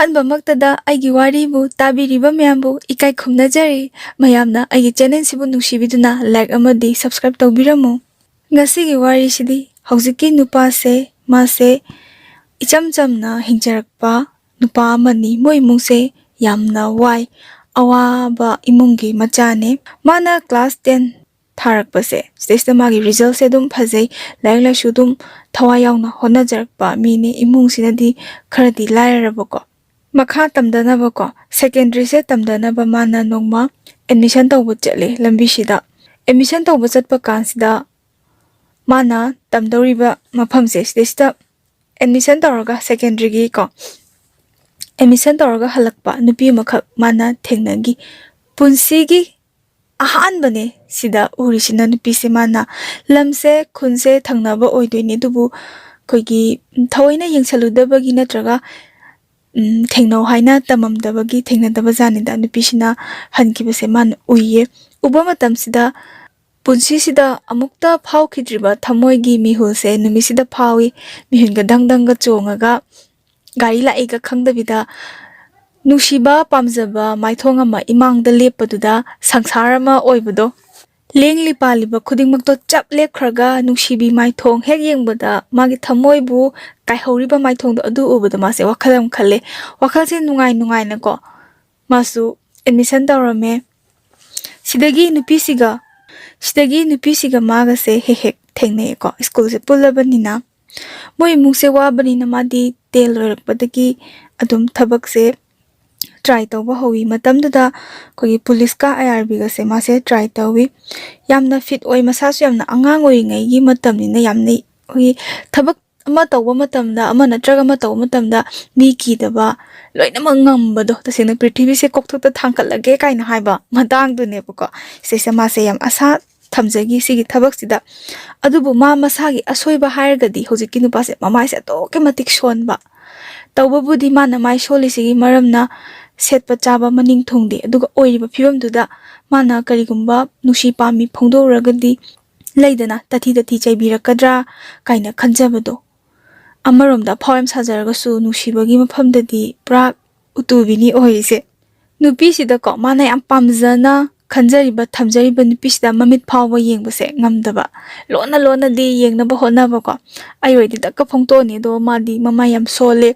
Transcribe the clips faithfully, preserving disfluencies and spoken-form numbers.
ꯑꯍꯥꯟꯕꯃꯛꯇꯗ ꯑꯩꯒꯤ ꯋꯥꯔꯤꯕꯨ ꯇꯥꯕꯤꯔꯤꯕ ꯃꯌꯥꯝꯕꯨ ꯏꯀꯥꯏ ꯈꯨꯝꯅꯖꯔꯤ꯫ ꯃꯌꯥꯝꯅ ꯑꯩꯒꯤ ꯆꯦꯅꯦꯜꯁꯤꯕꯨ ꯅꯨꯡꯁꯤꯕꯤꯗꯨꯅ ꯂꯥꯏꯛ ꯑꯃꯗꯤ ꯁꯕꯁꯀ꯭ꯔꯥꯏꯕ ꯇꯧꯕꯤꯔꯝꯃꯨ꯫ ꯉꯁꯤꯒꯤ ꯋꯥꯔꯤꯁꯤꯗꯤ ꯍꯧꯖꯤꯛꯀꯤ ꯅꯨꯄꯥꯁꯦ, ꯃꯥꯁꯦ ꯏꯆꯝ ꯆꯝꯅ ꯍꯤꯡꯖꯔꯛꯄ ꯅꯨꯄꯥ ꯑꯃꯅꯤ꯫ ꯃꯣꯏ ꯏꯃꯨꯡꯁꯦ ꯌꯥꯝꯅ ꯋꯥꯏ, ꯑꯋꯥꯕ ꯏꯃꯨꯡꯒꯤ ꯃꯆꯥꯅꯦ꯫ ꯃꯥꯅ ꯀ꯭ꯂꯥꯁ ꯇꯦꯟ ꯊꯥꯔꯛꯄꯁꯦ, ꯁꯤꯗꯩꯁꯤꯗ ꯃꯥꯒꯤ ꯔꯤꯖꯜꯁꯦ ꯑꯗꯨꯝ ꯐꯖꯩ, ꯂꯥꯏꯔꯤꯛ ꯂꯥꯏꯁꯨ ꯑꯗꯨꯝ ꯊꯋꯥꯏ ꯌꯥꯎꯅ ꯍꯣꯠꯅꯖꯔꯛꯄ ꯃꯤꯅꯤ꯫ ꯏꯃꯨꯡꯁꯤꯅꯗꯤ ꯈꯔꯗꯤ ꯂꯥꯏꯔꯔꯕꯀꯣ꯫ ꯃꯈꯥ ꯇꯝꯗꯅꯕꯀꯣ, ꯁꯦꯀꯦꯟꯗꯔꯤꯁꯦ ꯇꯝꯗꯅꯕ ꯃꯥꯅ ꯅꯣꯡꯃ ꯑꯦꯗꯃꯤꯁꯟ ꯇꯧꯕ ꯆꯠꯂꯦ꯫ ꯂꯝꯕꯤꯁꯤꯗ ꯑꯦꯗꯃꯤꯁꯟ ꯇꯧꯕ ꯆꯠꯄ ꯀꯥꯟꯁꯤꯗ ꯃꯥꯅ ꯇꯝꯗꯧꯔꯤꯕ ꯃꯐꯝꯁꯦ, ꯁꯤꯗꯩꯁꯤꯗ ꯑꯦꯗꯃꯤꯁꯟ ꯇꯧꯔꯒ, ꯁꯦꯀꯦꯟꯗꯔꯤꯒꯤ ꯀꯣ, ꯑꯦꯗꯃꯤꯁꯟ ꯇꯧꯔꯒ ꯍꯜꯂꯛꯄ ꯅꯨꯄꯤ ꯑꯃꯈꯛ ꯃꯥꯅ ꯊꯦꯡꯅꯈꯤ꯫ ꯄꯨꯟꯁꯤꯒꯤ ꯑꯍꯥꯟꯕꯅꯦ ꯁꯤꯗ ꯎꯔꯤꯁꯤꯅ ꯅꯨꯄꯤꯁꯦ꯫ ꯃꯥꯅ ꯂꯝꯁꯦ, ꯈꯨꯟꯁꯦ ꯊꯪꯅꯕ ꯑꯣꯏꯗꯣꯏꯅꯦ, ꯑꯗꯨꯕꯨ ꯑꯩꯈꯣꯏꯒꯤ ꯊꯑꯣꯏꯅ ꯌꯦꯡꯁꯜꯂꯨꯗꯕꯒꯤ ꯅꯠꯇ꯭ꯔꯒ ꯎꯝ, ꯊꯦꯡꯅꯧ ꯍꯥꯏꯅ ꯇꯝꯃꯝꯗꯕꯒꯤ ꯊꯦꯡꯅꯗꯕ ꯖꯥꯠꯅꯤꯗ꯫ ꯅꯨꯄꯤꯁꯤꯅ ꯍꯟꯈꯤꯕꯁꯦ ꯃꯥꯅ ꯎꯏꯌꯦ꯫ ꯎꯕ ꯃꯇꯝꯁꯤꯗ ꯄꯨꯟꯁꯤꯁꯤꯗ ꯑꯃꯨꯛꯇ ꯐꯥꯎꯈꯤꯗ꯭ꯔꯤꯕ ꯊꯃꯣꯏꯒꯤ ꯃꯤꯍꯨꯜꯁꯦ ꯅꯨꯃꯤꯠꯁꯤꯗ ꯐꯥꯎꯏ꯫ ꯃꯤꯍꯨꯟꯒ ꯗꯪ ꯗꯪꯒ ꯆꯣꯡꯉꯒ, ꯒꯥꯔꯤ ꯂꯥꯛꯏꯒ ꯈꯪꯗꯕꯤꯗ, ꯅꯨꯡꯁꯤꯕ ꯄꯥꯝꯖꯕ ꯃꯥꯏꯊꯣꯡ ꯑꯃ ꯏꯃꯥꯡꯗ ꯂꯦꯞꯄꯗꯨꯗ ꯁꯪꯁꯥꯔ ꯑꯃ ꯑꯣꯏꯕꯗꯣ꯫ ꯂꯦꯡꯂꯤ ꯄꯥꯜꯂꯤꯕ ꯈꯨꯗꯤꯡꯃꯛꯇꯣ ꯆꯞ ꯂꯦꯞꯈ꯭ꯔꯒ, ꯅꯨꯡꯁꯤꯕꯤ ꯃꯥꯏꯊꯣꯡ ꯍꯦꯛ ꯌꯦꯡꯕꯗ ꯃꯥꯒꯤ ꯊꯃꯣꯏꯕꯨ ꯀꯥꯏꯍꯧꯔꯤꯕ ꯃꯥꯏꯊꯣꯡꯗꯣ ꯑꯗꯨ ꯎꯕꯗ ꯃꯥꯁꯦ ꯋꯥꯈꯜ ꯑꯃ ꯈꯜꯂꯦ꯫ ꯋꯥꯈꯜꯁꯦ ꯅꯨꯡꯉꯥꯏ ꯅꯨꯡꯉꯥꯏꯅꯀꯣ ꯃꯥꯁꯨ ꯑꯦꯗꯃꯤꯁꯟ ꯇꯧꯔꯝꯃꯦ꯫ ꯁꯤꯗꯒꯤ ꯅꯨꯄꯤꯁꯤꯒ, ꯁꯤꯗꯒꯤ ꯅꯨꯄꯤꯁꯤꯒ ꯃꯥꯒꯁꯦ ꯍꯦꯛ ꯍꯦꯛ ꯊꯦꯡꯅꯩꯌꯦꯀꯣ, ꯁ꯭ꯀꯨꯜꯁꯦ ꯄꯨꯜꯂꯕꯅꯤꯅ꯫ ꯃꯣꯏ ꯏꯃꯨꯡꯁꯦ ꯋꯥꯕꯅꯤꯅ ꯃꯥꯗꯤ ꯇꯦꯟ ꯂꯣꯏꯔꯛꯄꯗꯒꯤ ꯑꯗꯨꯝ ꯊꯕꯛꯁꯦ ꯇ꯭ꯔꯥꯏ ꯇꯧꯕ ꯍꯧꯋꯤ꯫ ꯃꯇꯝꯗꯨꯗ ꯑꯩꯈꯣꯏꯒꯤ ꯄꯨꯂꯤꯁꯀ ꯑꯥꯏ ꯑꯥꯔ ꯕꯤꯒꯁꯦ ꯃꯥꯁꯦ ꯇ꯭ꯔꯥꯏ ꯇꯧꯋꯤ꯫ ꯌꯥꯝꯅ ꯐꯤꯠ ꯑꯣꯏ, ꯃꯁꯥꯁꯨ ꯌꯥꯝꯅ ꯑꯉꯥꯡ ꯑꯣꯏꯔꯤꯉꯩꯒꯤ ꯃꯇꯝꯅꯤꯅ ꯌꯥꯝꯅ ꯑꯩꯈꯣꯏꯒꯤ ꯊꯕꯛ ꯑꯃ ꯇꯧꯕ ꯃꯇꯝꯗ, ꯑꯃ ꯅꯠꯇ꯭ꯔꯒ ꯑꯃ ꯇꯧꯕ ꯃꯇꯝꯗ ꯃꯤ ꯀꯤꯗꯕ, ꯂꯣꯏꯅꯃꯛ ꯉꯝꯕꯗꯣ, ꯇꯁꯦꯡꯅ ꯄ꯭ꯔꯤꯊꯤꯕꯤꯁꯦ ꯀꯣꯛꯊꯛꯇ ꯊꯥꯡꯒꯠꯂꯒꯦ ꯀꯥꯏꯅ ꯍꯥꯏꯕ ꯃꯇꯥꯡꯗꯨꯅꯦꯕꯀꯣ꯫ ꯁꯤꯁꯦ ꯃꯥꯁꯦ ꯌꯥꯝ ꯑꯁꯥ ꯊꯝꯖꯈꯤ ꯁꯤꯒꯤ ꯊꯕꯛꯁꯤꯗ꯫ ꯑꯗꯨꯕꯨ ꯃꯥ ꯃꯁꯥꯒꯤ ꯑꯁꯣꯏꯕ ꯍꯥꯏꯔꯒꯗꯤ ꯍꯧꯖꯤꯛꯀꯤ ꯅꯨꯄꯥꯁꯦ ꯃꯃꯥꯏꯁꯦ ꯑꯗꯨꯛꯀꯤ ꯃꯇꯤꯛ ꯁꯣꯟꯕ꯫ ꯇꯧꯕꯕꯨꯗꯤ ꯃꯥꯅ ꯃꯥꯏ ꯁꯣꯜꯂꯤꯁꯤꯒꯤ ꯃꯔꯝꯅ ꯁꯦꯠꯄ ꯆꯥꯕ ꯃꯅꯤꯡ ꯊꯨꯡꯗꯦ, ꯑꯗꯨꯒ ꯑꯣꯏꯔꯤꯕ ꯐꯤꯕꯝꯗꯨꯗ ꯃꯥꯅ ꯀꯔꯤꯒꯨꯝꯕ ꯅꯨꯡꯁꯤ ꯄꯥꯝꯃꯤ ꯐꯣꯡꯗꯣꯛꯎꯔꯒꯗꯤ, ꯂꯩꯗꯅ, ꯇꯊꯤ ꯇꯊꯤ ꯆꯩꯕꯤꯔꯛꯀꯗ꯭ꯔꯥ ꯀꯥꯏꯅ ꯈꯟꯖꯕꯗꯣ꯫ ꯑꯃꯔꯣꯝꯗ ꯑꯐꯥꯎ ꯌꯥꯝ ꯁꯥꯖꯔꯒꯁꯨ ꯅꯨꯡꯁꯤꯕꯒꯤ ꯃꯐꯝꯗꯗꯤ ꯄꯨꯔꯥ ꯎꯇꯨꯕꯤꯅꯤ ꯑꯣꯏꯔꯤꯁꯦ꯫ ꯅꯨꯄꯤꯁꯤꯗꯀꯣ, ꯃꯥꯅ ꯌꯥꯝ ꯄꯥꯝꯖꯅ ꯈꯟꯖꯔꯤꯕ, ꯊꯝꯖꯔꯤꯕ ꯅꯨꯄꯤꯁꯤꯗ ꯃꯃꯤꯠ ꯐꯥꯎꯕ ꯌꯦꯡꯕꯁꯦ ꯉꯝꯗꯕ꯫ ꯂꯣꯟꯅ ꯂꯣꯟꯅꯗꯤ ꯌꯦꯡꯅꯕ ꯍꯣꯠꯅꯕꯀꯣ꯫ ꯑꯩ ꯑꯣꯏꯗꯤ ꯗꯛꯀ ꯐꯣꯡꯗꯣꯛꯑꯅꯤ, ꯑꯗꯣ ꯃꯥꯗꯤ ꯃꯃꯥꯏ ꯌꯥꯝ ꯁꯣꯜꯂꯦ꯫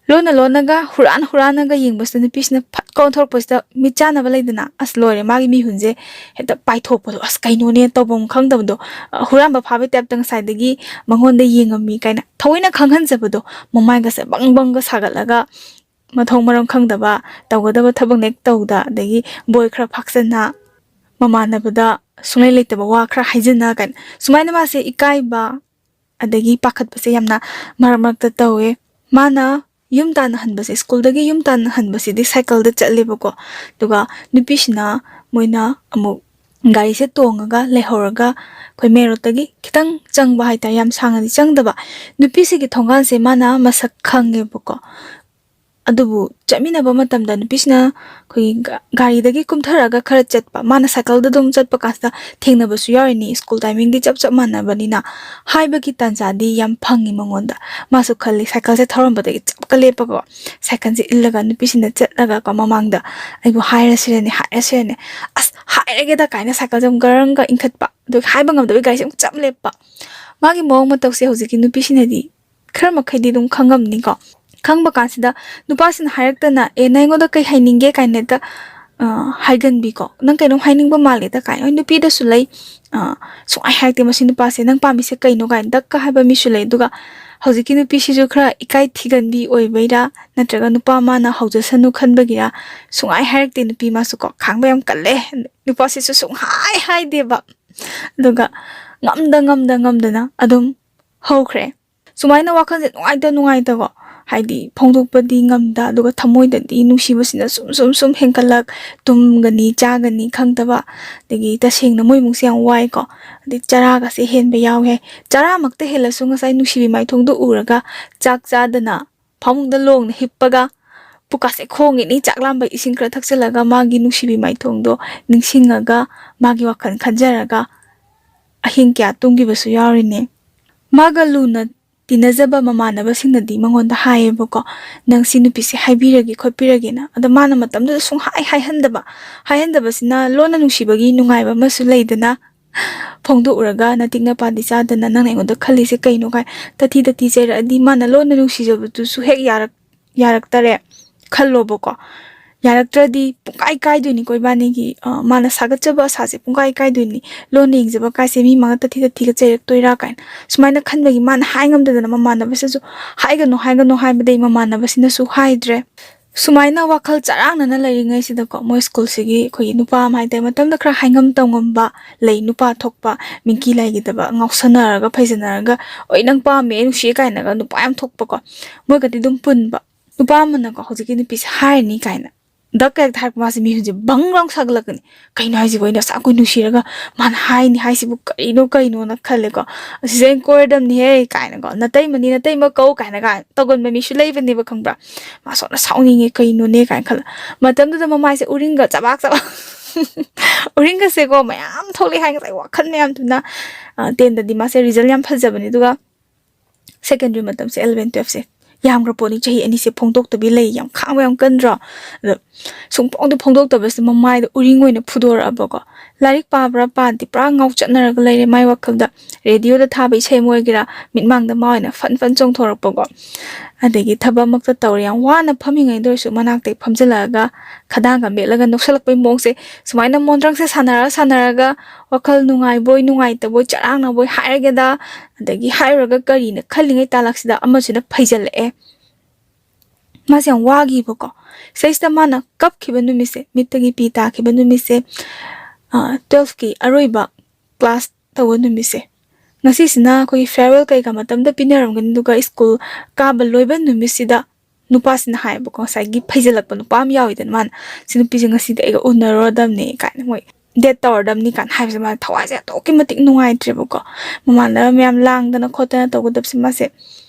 ꯂꯣꯟꯅ ꯂꯣꯟꯅꯒ, ꯍꯨꯔꯥꯟ ꯍꯨꯔꯥꯟꯅꯒ ꯌꯦꯡꯕꯁꯤꯗ, ꯅꯨꯄꯤꯁꯤꯅ ꯐꯠ ꯀꯣꯟꯊꯣꯔꯛꯄꯁꯤꯗ ꯃꯤꯠ ꯆꯥꯟꯅꯕ ꯂꯩꯗꯅ, ꯑꯁ, ꯂꯣꯏꯔꯦ, ꯃꯥꯒꯤ ꯃꯤꯍꯨꯟꯁꯦ ꯍꯦꯛꯇ ꯄꯥꯏꯊꯣꯛꯄꯗꯣ, ꯑꯁ, ꯀꯩꯅꯣꯅꯦ ꯇꯧꯐꯝ ꯈꯪꯗꯕꯗꯣ, ꯑ, ꯍꯨꯔꯥꯟꯕ ꯐꯥꯕꯩ ꯇꯥꯏꯞꯇ ꯉꯁꯥꯏꯗꯒꯤ ꯃꯉꯣꯟꯗ ꯌꯦꯡꯉꯝꯃꯤ ꯀꯥꯏꯅ ꯊꯑꯣꯏꯅ ꯈꯪꯍꯟꯖꯕꯗꯣ, ꯃꯃꯥꯏꯒꯁꯦ ꯕꯪ ꯕꯪꯒ ꯁꯥꯒꯠꯂꯒ, ꯃꯊꯣꯡ ꯃꯔꯝ ꯈꯪꯗꯕ, ꯇꯧꯒꯗꯕ ꯊꯕꯛꯅ ꯍꯦꯛ ꯇꯧꯗ, ꯑꯗꯒꯤ ꯕꯣꯏ ꯈꯔ ꯐꯥꯛꯆꯟꯅ, ꯃꯃꯥꯟꯅꯕꯗ ꯁꯨꯡꯂꯩ ꯂꯩꯇꯕ ꯋꯥ ꯈꯔ ꯍꯥꯏꯖꯟꯅ ꯀꯥꯏꯅ, ꯁꯨꯃꯥꯏꯅ ꯃꯥꯁꯦ ꯏꯀꯥꯏꯕ ꯑꯗꯒꯤ ꯄꯥꯈꯠꯄꯁꯦ ꯌꯥꯝꯅ ꯃꯔꯛ ꯃꯔꯛꯇ ꯇꯧꯋꯦ꯫ ꯃꯥꯅ ꯌꯨꯝ ꯇꯥꯟꯅ ꯍꯟꯕꯁꯦ, ꯁ꯭ꯀꯨꯜꯗꯒꯤ ꯌꯨꯝ ꯇꯥꯟꯅ ꯍꯟꯕꯁꯤꯗꯤ ꯁꯥꯏꯀꯜꯗ ꯆꯠꯂꯦꯕꯀꯣ꯫ ꯑꯗꯨꯒ ꯅꯨꯄꯤꯁꯤꯅ, ꯃꯣꯏꯅ ꯑꯃꯨꯛ ꯒꯥꯔꯤꯁꯦ ꯇꯣꯡꯉꯒ ꯂꯩꯍꯧꯔꯒ, ꯑꯩꯈꯣꯏ ꯃꯦꯟ ꯔꯣꯗꯇꯒꯤ ꯈꯤꯇꯪ ꯆꯪꯕ ꯍꯥꯏꯇꯥꯔꯦ, ꯌꯥꯝ ꯁꯥꯡꯅꯗꯤ ꯆꯪꯗꯕ꯫ ꯅꯨꯄꯤꯁꯤꯒꯤ ꯊꯣꯡꯒꯥꯟꯁꯦ ꯃꯥꯅ ꯃꯁꯛ ꯈꯪꯉꯦꯕꯀꯣ꯫ ꯑꯗꯨꯕꯨ ꯆꯠꯃꯤꯟꯅꯕ ꯃꯇꯝꯗ ꯅꯨꯄꯤꯁꯤꯅ ꯑꯩꯈꯣꯏꯒꯤ ꯒꯥ-, ꯒꯥꯔꯤꯗꯒꯤ ꯀꯨꯝꯊꯔꯛꯑꯒ ꯈꯔ ꯆꯠꯄ, ꯃꯥꯅ ꯁꯥꯏꯀꯜꯗ ꯑꯗꯨꯝ ꯆꯠꯄ ꯀꯥꯟꯁꯤꯗ ꯊꯦꯡꯅꯕꯁꯨ ꯌꯥꯎꯔꯤꯅꯤ, ꯁ꯭ꯀꯨꯜ ꯇꯥꯏꯃꯤꯡꯗꯤ ꯆꯞ ꯆꯞ ꯃꯥꯟꯅꯕꯅꯤꯅ꯫ ꯍꯥꯏꯕꯒꯤ ꯇꯥꯟꯖꯥꯗꯤ ꯌꯥꯝ ꯐꯪꯉꯤ ꯃꯉꯣꯟꯗ꯫ ꯃꯥꯁꯨ ꯈꯜꯂꯤ, ꯁꯥꯏꯀꯜꯁꯦ ꯊꯧꯔꯝꯕꯗꯒꯤ ꯆꯞꯀ ꯂꯦꯞꯄꯒꯣ, ꯁꯥꯏꯀꯜꯁꯦ ꯏꯜꯂꯒ ꯅꯨꯄꯤꯁꯤꯅ ꯆꯠꯂꯒꯀꯣ ꯃꯃꯥꯡꯗ, "ꯑꯩꯕꯨ ꯍꯥꯏꯔꯁꯤꯔꯅꯦ, ꯍꯥꯏꯔꯁꯤꯔꯅꯦ, ꯑꯁ, ꯍꯥꯏꯔꯒꯦꯗ" ꯀꯥꯏꯅ ꯁꯥꯏꯀꯜꯁꯦ ꯑꯃꯨꯛ ꯒꯔꯪꯒ ꯏꯟꯈꯠꯄ, ꯑꯗꯨꯒ ꯍꯥꯏꯕ ꯉꯝꯗꯕꯒꯤ ꯒꯥꯔꯤꯁꯦ ꯑꯃꯨꯛ ꯆꯞ ꯂꯦꯞꯄ꯫ ꯃꯥꯒꯤ ꯃꯑꯣꯡ ꯃꯇꯧꯁꯦ ꯍꯧꯖꯤꯛꯀꯤ ꯅꯨꯄꯤꯁꯤꯅꯗꯤ ꯈꯔ ꯃꯈꯩꯗꯤ ꯑꯗꯨꯝ ꯈꯪꯉꯝꯅꯤꯀꯣ꯫ ꯈꯪꯕ ꯀꯥꯟꯁꯤꯗ ꯅꯨꯄꯥꯁꯤꯅ ꯍꯥꯏꯔꯛꯇꯅ, "ꯑꯦ, ꯅꯪ ꯑꯩꯉꯣꯟꯗ ꯀꯩ ꯍꯥꯏꯅꯤꯡꯒꯦ?" ꯀꯥꯏꯅ ꯍꯦꯛꯇ, ꯑ, ꯍꯥꯏꯒꯟꯕꯤꯀꯣ꯫ "ꯅꯪ ꯀꯩꯅꯣꯝ ꯍꯥꯏꯅꯤꯡꯕ ꯃꯥꯜꯂꯦꯗ" ꯀꯥꯏꯅ꯫ ꯍꯣꯏ, ꯅꯨꯄꯤꯗꯁꯨ ꯂꯩ, ꯑ, ꯁꯨꯡꯍꯥꯏ ꯍꯥꯏꯔꯛꯇꯦ ꯃꯁꯤ ꯅꯨꯄꯥꯁꯦ, "ꯅꯪ ꯄꯥꯝꯃꯤꯁꯦ ꯀꯩꯅꯣ?" ꯀꯥꯏꯅ ꯗꯛꯀ ꯍꯥꯏꯕ ꯃꯤꯁꯨ ꯂꯩ꯫ ꯑꯗꯨꯒ ꯍꯧꯖꯤꯛꯀꯤ ꯅꯨꯄꯤꯁꯤꯁꯨ ꯈꯔ ꯏꯀꯥꯏ ꯊꯤꯒꯟꯕꯤ ꯑꯣꯏꯕꯩꯔꯥ, ꯅꯠꯇ꯭ꯔꯒ ꯅꯨꯄꯥ ꯃꯥꯅ ꯍꯧꯖꯁꯅꯨ ꯈꯟꯕꯒꯤꯔꯥ, ꯁꯨꯡꯍꯥꯏ ꯍꯥꯏꯔꯛꯇꯦ ꯅꯨꯄꯤ ꯃꯥꯁꯨ ꯀꯣ꯫ ꯈꯥꯡꯕ ꯌꯥꯝ ꯀꯜꯂꯦ꯫ ꯅꯨꯄꯥꯁꯤꯁꯨ ꯁꯨꯡꯍꯥꯏ ꯍꯥꯏꯗꯦꯕ꯫ ꯑꯗꯨꯒ ꯉꯝꯗ ꯉꯝꯗ ꯉꯝꯗꯅ ꯑꯗꯨꯝ ꯍꯧꯈ꯭ꯔꯦ꯫ ꯁꯨꯃꯥꯏꯅ ꯋꯥꯈꯜꯁꯦ ꯅꯨꯡꯉꯥꯏꯇ ꯅꯨꯡꯉꯥꯏꯇꯀꯣ, ꯍꯥꯏꯗꯤ ꯐꯣꯡꯗꯣꯛꯄꯗꯤ ꯉꯝꯗ, ꯑꯗꯨꯒ ꯊꯃꯣꯏꯗꯗꯤ ꯅꯨꯡꯁꯤꯕꯁꯤꯅ ꯁꯨꯝ ꯁꯨꯝ ꯁꯨꯝ ꯍꯦꯟꯒꯠꯂꯛ, ꯇꯨꯝꯒꯅꯤ ꯆꯥꯒꯅꯤ ꯈꯪꯗꯕ, ꯑꯗꯒꯤ ꯇꯁꯦꯡꯅ ꯃꯣꯏ ꯏꯃꯨꯡꯁꯦ ꯌꯥꯝ ꯋꯥꯏꯀꯣ꯫ ꯑꯗꯩ ꯆꯔꯥꯒꯁꯦ ꯍꯦꯟꯕ ꯌꯥꯎꯋꯦ ꯍꯥꯏ꯫ ꯆꯔꯥꯃꯛꯇ ꯍꯦꯜꯂꯁꯨ ꯉꯁꯥꯏ ꯅꯨꯡꯁꯤꯕꯤ ꯃꯥꯏꯊꯣꯡꯗꯣ ꯎꯔꯒ ꯆꯥꯛ ꯆꯥꯗꯅ ꯐꯃꯨꯡꯗ ꯂꯣꯡꯅ ꯍꯤꯞꯄꯒ ꯄꯨꯛꯀꯥꯁꯦ ꯈꯣꯡꯉꯤꯅꯤ, ꯆꯥꯛ ꯂꯥꯝꯕ ꯏꯁꯤꯡ ꯈꯔ ꯊꯛꯆꯜꯂꯒ ꯃꯥꯒꯤ ꯅꯨꯡꯁꯤꯕꯤ ꯃꯥꯏꯊꯣꯡꯗꯣ ꯅꯤꯡꯁꯤꯡꯉꯒ ꯃꯥꯒꯤ ꯋꯥꯈꯜ ꯈꯟꯖꯔꯒ ꯑꯍꯤꯡ ꯀꯌꯥ ꯇꯨꯝꯈꯤꯕꯁꯨ ꯌꯥꯎꯔꯤꯅꯦ꯫ ꯃꯥꯒ ꯂꯨꯅ ꯇꯤꯟꯅꯖꯕ ꯃꯃꯥꯟꯅꯕꯁꯤꯡꯅꯗꯤ ꯃꯉꯣꯟꯗ ꯍꯥꯏꯌꯦꯕꯀꯣ, "ꯅꯪ ꯁꯤ ꯅꯨꯄꯤꯁꯦ ꯍꯥꯏꯕꯤꯔꯒꯦ ꯈꯣꯠꯄꯤꯔꯒꯦꯅ"꯫ ꯑꯗꯣ ꯃꯥꯅ ꯃꯇꯝꯗꯨꯗ ꯁꯨꯡꯍꯥꯏ ꯍꯥꯏꯍꯟꯗꯕ꯫ ꯍꯥꯏꯍꯟꯗꯕꯁꯤꯅ ꯂꯣꯟꯅ ꯅꯨꯡꯁꯤꯕꯒꯤ ꯅꯨꯡꯉꯥꯏꯕ ꯑꯃꯁꯨ ꯂꯩꯗꯅ, ꯐꯣꯡꯗꯣꯛꯎꯔꯒ ꯅꯇꯤꯛ ꯅꯄꯥꯗꯤ ꯆꯥꯗꯅ "ꯅꯪꯅ ꯑꯩꯉꯣꯟꯗ ꯈꯜꯂꯤꯁꯦ ꯀꯩꯅꯣ?" ꯀꯥꯏ ꯇꯥꯊꯤ ꯇꯥꯊꯤ ꯆꯩꯔꯛꯑꯗꯤ ꯃꯥꯅ ꯂꯣꯟꯅ ꯅꯨꯡꯁꯤꯖꯕꯗꯨꯁꯨ ꯍꯦꯛ ꯌꯥꯔꯛ-, ꯌꯥꯔꯛꯇꯔꯦ ꯈꯜꯂꯣꯕꯀꯣ꯫ ꯌꯥꯔꯛꯇ꯭ꯔꯗꯤ ꯄꯨꯡꯀꯥꯏ ꯀꯥꯏꯗꯣꯏꯅꯤꯀꯣ ꯏꯕꯥꯅꯤꯒꯤ, ꯑ, ꯃꯥꯅ ꯁꯥꯒꯠꯆꯕ ꯑꯁꯥꯁꯦ ꯄꯨꯡꯀꯥꯏ ꯀꯥꯏꯗꯣꯏꯅꯤ꯫ ꯂꯣꯟꯅ ꯌꯦꯡꯖꯕ ꯀꯥꯏꯁꯦ ꯃꯤ ꯃꯥꯡꯗ ꯇꯥꯊꯤ ꯇꯥꯊꯤꯒ ꯆꯩꯔꯛꯇꯣꯏꯔꯥ ꯀꯥꯏꯅ ꯁꯨꯃꯥꯏꯅ ꯈꯟꯕꯒꯤ ꯃꯥꯅ ꯍꯥꯏ ꯉꯝꯗꯗꯅ ꯃꯃꯥꯟꯅꯕꯁꯤꯁꯨ "ꯍꯥꯏꯒꯅꯨ, ꯍꯥꯏꯒꯅꯨ" ꯍꯥꯏꯕꯗꯒꯤ ꯃꯃꯥꯟꯅꯕꯁꯤꯅꯁꯨ ꯍꯥꯏꯗ꯭ꯔꯦ꯫ ꯁꯨꯃꯥꯏꯅ ꯋꯥꯈꯜ ꯆꯔꯥꯡꯅꯅ ꯂꯩꯔꯤꯉꯩꯁꯤꯗꯀꯣ, ꯃꯣꯏ ꯁ꯭ꯀꯨꯜꯁꯤꯒꯤ ꯑꯩꯈꯣꯏꯒꯤ ꯅꯨꯄꯥ ꯑꯃ ꯍꯥꯏꯇꯥꯔꯦ, ꯃꯇꯝꯗ ꯈꯔ ꯍꯥꯏꯉꯝ ꯇꯧꯉꯝꯕ ꯂꯩ, ꯅꯨꯄꯥ ꯊꯣꯛꯄ, ꯃꯤꯡꯀꯤ ꯂꯥꯏꯒꯤꯗꯕ, ꯉꯥꯎꯁꯟꯅꯔꯒ ꯐꯩꯖꯟꯅꯔꯒ "ꯑꯣꯏ, ꯅꯪ ꯄꯥꯝꯃꯦ, ꯑꯩ ꯅꯨꯡꯁꯤꯌꯦ" ꯀꯥꯏꯅꯒ ꯅꯨꯄꯥ ꯌꯥꯝ ꯊꯣꯛꯄꯀꯣ, ꯃꯣꯏꯒꯗꯤ ꯑꯗꯨꯝ ꯄꯨꯟꯕ꯫ ꯅꯨꯄꯥ ꯑꯃꯅꯀꯣ ꯍꯧꯖꯤꯛꯀꯤ ꯅꯨꯄꯤꯁꯦ ꯍꯥꯏꯔꯅꯤ ꯀꯥꯏꯅ ꯗꯛ ꯍꯦꯛꯇ ꯍꯥꯏꯔꯛꯄ, ꯃꯥꯁꯦ ꯃꯤꯍꯨꯟꯁꯦ ꯕꯪ ꯂꯥꯎ ꯁꯥꯒꯠꯂꯛꯀꯅꯤ꯫ "ꯀꯩꯅꯣ ꯍꯥꯏꯁꯤꯕꯣ? ꯑꯩꯅ ꯑꯁꯥ ꯀꯨꯏ ꯅꯨꯡꯁꯤꯔꯒ ꯃꯥꯅ ꯍꯥꯏꯅꯤ ꯍꯥꯏꯁꯤꯕꯨ ꯀꯔꯤꯅꯣ, ꯀꯩꯅꯣꯅ ꯈꯜꯂꯦꯀꯣ꯫ ꯑꯁꯤꯁꯦ ꯑꯩꯅ ꯀꯣꯏꯔꯗꯝꯅꯤꯍꯦ" ꯀꯥꯏꯅꯀꯣ, "ꯅꯇꯩꯃꯅꯤ, ꯅꯇꯩꯃ ꯀꯧ" ꯀꯥꯏꯅꯒ ꯇꯧꯒꯟꯕ ꯃꯤꯁꯨ ꯂꯩꯕꯅꯦꯕ, ꯈꯪꯕ꯭ꯔꯥ? ꯃꯥ ꯁꯣꯝꯗ ꯁꯥꯎꯅꯤꯡꯉꯦ, "ꯀꯩꯅꯣꯅꯦ?" ꯀꯥꯏꯅ ꯈꯜꯂ꯫ ꯃꯇꯝꯗꯨꯗ ꯃꯃꯥꯏꯁꯦ ꯎꯔꯤꯡꯒ ꯆꯕꯥꯛ ꯆꯕꯥꯛ, ꯎꯔꯤꯡꯒꯁꯦꯀꯣ ꯃꯌꯥꯝ ꯊꯣꯛꯂꯛꯑꯦ ꯍꯥꯏ, ꯉꯁꯥꯏ ꯋꯥꯈꯜ ꯃꯌꯥꯝꯗꯨꯅ꯫ ꯑ, ꯇꯦꯟꯗꯗꯤ ꯃꯥꯁꯦ ꯔꯤꯖꯜ ꯌꯥꯝ ꯐꯖꯕꯅꯦ, ꯑꯗꯨꯒ ꯁꯦꯀꯦꯟꯗꯔꯤ ꯃꯇꯝꯁꯦ, ꯑꯦꯂꯚꯦꯟ ꯇꯨꯌꯦꯜꯐꯁꯦ ꯌꯥꯝꯈ꯭ꯔ ꯄꯣꯠꯅꯤ꯫ ꯆꯍꯤ ꯑꯅꯤꯁꯦ ꯐꯣꯡꯗꯣꯛꯇꯕꯤ ꯂꯩ, ꯌꯥꯝ ꯈꯥꯡꯕ ꯌꯥꯝ ꯀꯟꯗ꯭ꯔꯣ? ꯑꯗꯣ ꯁꯨꯡꯐꯣꯡꯗꯤ ꯐꯣꯡꯗꯣꯛꯇꯕꯁꯤꯗ ꯃꯃꯥꯏꯗ ꯎꯔꯤꯡ ꯑꯣꯏꯅ ꯐꯨꯗꯣꯔꯛꯑꯕꯀꯣ꯫ ꯂꯥꯏꯔꯤꯛ ꯄꯥꯕ꯭ꯔꯥ ꯄꯥꯗꯦ, ꯄꯨꯔꯥ ꯉꯥꯎꯆꯠꯅꯔꯒ ꯂꯩꯔꯦ ꯃꯥꯏ ꯋꯥꯈꯜꯗ꯫ ꯔꯦꯗꯤꯑꯣꯗ ꯊꯥꯕ ꯏꯁꯩ ꯑꯃ ꯑꯣꯏꯒꯦꯔꯥ, ꯃꯤꯠꯃꯥꯡꯗ ꯃꯥ ꯑꯣꯏꯅ ꯐꯟ ꯐꯟ ꯆꯣꯡꯊꯣꯔꯛꯄꯀꯣ꯫ ꯑꯗꯒꯤ ꯊꯕꯛꯃꯛꯇ ꯇꯧꯔꯦ, ꯌꯥꯝ ꯋꯥꯅ ꯐꯝꯃꯤꯉꯩꯗ ꯑꯣꯏꯔꯁꯨ ꯃꯅꯥꯛꯇ ꯍꯦꯛ ꯐꯝꯖꯤꯜꯂꯛꯑꯒ ꯈꯗꯥꯡꯒ ꯃꯦꯠꯂꯒ ꯅꯣꯛꯁꯜꯂꯛꯄꯩ ꯃꯑꯣꯡꯁꯦ꯫ ꯁꯨꯃꯥꯏꯅ ꯃꯣꯟꯗ꯭ꯔꯪꯁꯦ ꯁꯥꯟꯅꯔ ꯁꯥꯟꯅꯔꯒ ꯋꯥꯈꯜ ꯅꯨꯡꯉꯥꯏꯕꯣꯏ ꯅꯨꯡꯉꯥꯏꯇꯕꯣꯏ ꯆꯔꯥꯡꯅꯕꯣꯏ ꯍꯥꯏꯔꯒꯦꯗ, ꯑꯗꯒꯤ ꯍꯥꯏꯔꯨꯔꯒ ꯀꯔꯤꯅ ꯈꯜꯂꯤꯉꯩ ꯇꯥꯂꯛꯁꯤꯗ ꯑꯃꯁꯤꯅ ꯐꯩꯖꯜꯂꯛꯑꯦ꯫ ꯃꯥꯁꯦ ꯌꯥꯝ ꯋꯥꯈꯤꯕꯀꯣ꯫ ꯁꯤꯗꯩꯁꯤꯗ ꯃꯥꯅ ꯀꯞꯈꯤꯕ ꯅꯨꯃꯤꯠꯁꯦ, ꯃꯤꯠꯇꯒꯤ ꯄꯤ ꯇꯥꯈꯤꯕ ꯅꯨꯃꯤꯠꯁꯦ, ꯑ, ꯇꯨꯌꯦꯜꯐꯀꯤ ꯑꯔꯣꯏꯕ ꯀ꯭ꯂꯥꯁ ꯇꯧꯕ ꯅꯨꯃꯤꯠꯁꯦ꯫ ꯉꯁꯤꯁꯤꯅ ꯑꯩꯈꯣꯏꯒꯤ ꯐꯤꯌꯔꯋꯦꯜ ꯀꯩꯀꯥ ꯃꯇꯝꯗ ꯄꯤꯅꯔꯝꯒꯅꯤ, ꯑꯗꯨꯒ ꯁ꯭ꯀꯨꯜ ꯀꯥꯕ ꯂꯣꯏꯕ ꯅꯨꯃꯤꯠꯁꯤꯗ ꯅꯨꯄꯥꯁꯤꯅ ꯍꯥꯏꯌꯦꯕꯀꯣ, ꯉꯁꯥꯏꯒꯤ ꯐꯩꯖꯜꯂꯛꯄ ꯅꯨꯄꯥ ꯑꯃ ꯌꯥꯎꯋꯤꯗꯅ, ꯃꯥꯅ "ꯁꯤ ꯅꯨꯄꯤꯁꯦ ꯉꯁꯤꯗꯤ ꯑꯩꯒ ꯎꯅꯔꯨꯔꯗꯕꯅꯤ" ꯀꯥꯏꯅ, ꯃꯣꯏ ꯗꯦꯠ ꯇꯧꯔꯗꯕꯅꯤ ꯀꯥꯏꯅ ꯍꯥꯏꯕꯁꯦ, ꯃꯥ ꯊꯋꯥꯏꯁꯦ ꯑꯗꯨꯛꯀꯤ ꯃꯇꯤꯛ ꯅꯨꯡꯉꯥꯏꯇ꯭ꯔꯦꯕꯀꯣ꯫ ꯃꯃꯥꯟꯅꯕ ꯃꯌꯥꯝ ꯂꯥꯡꯗꯅ ꯈꯣꯠꯇꯅ ꯇꯧꯒꯗꯕꯁꯦ ꯃꯥꯁꯦ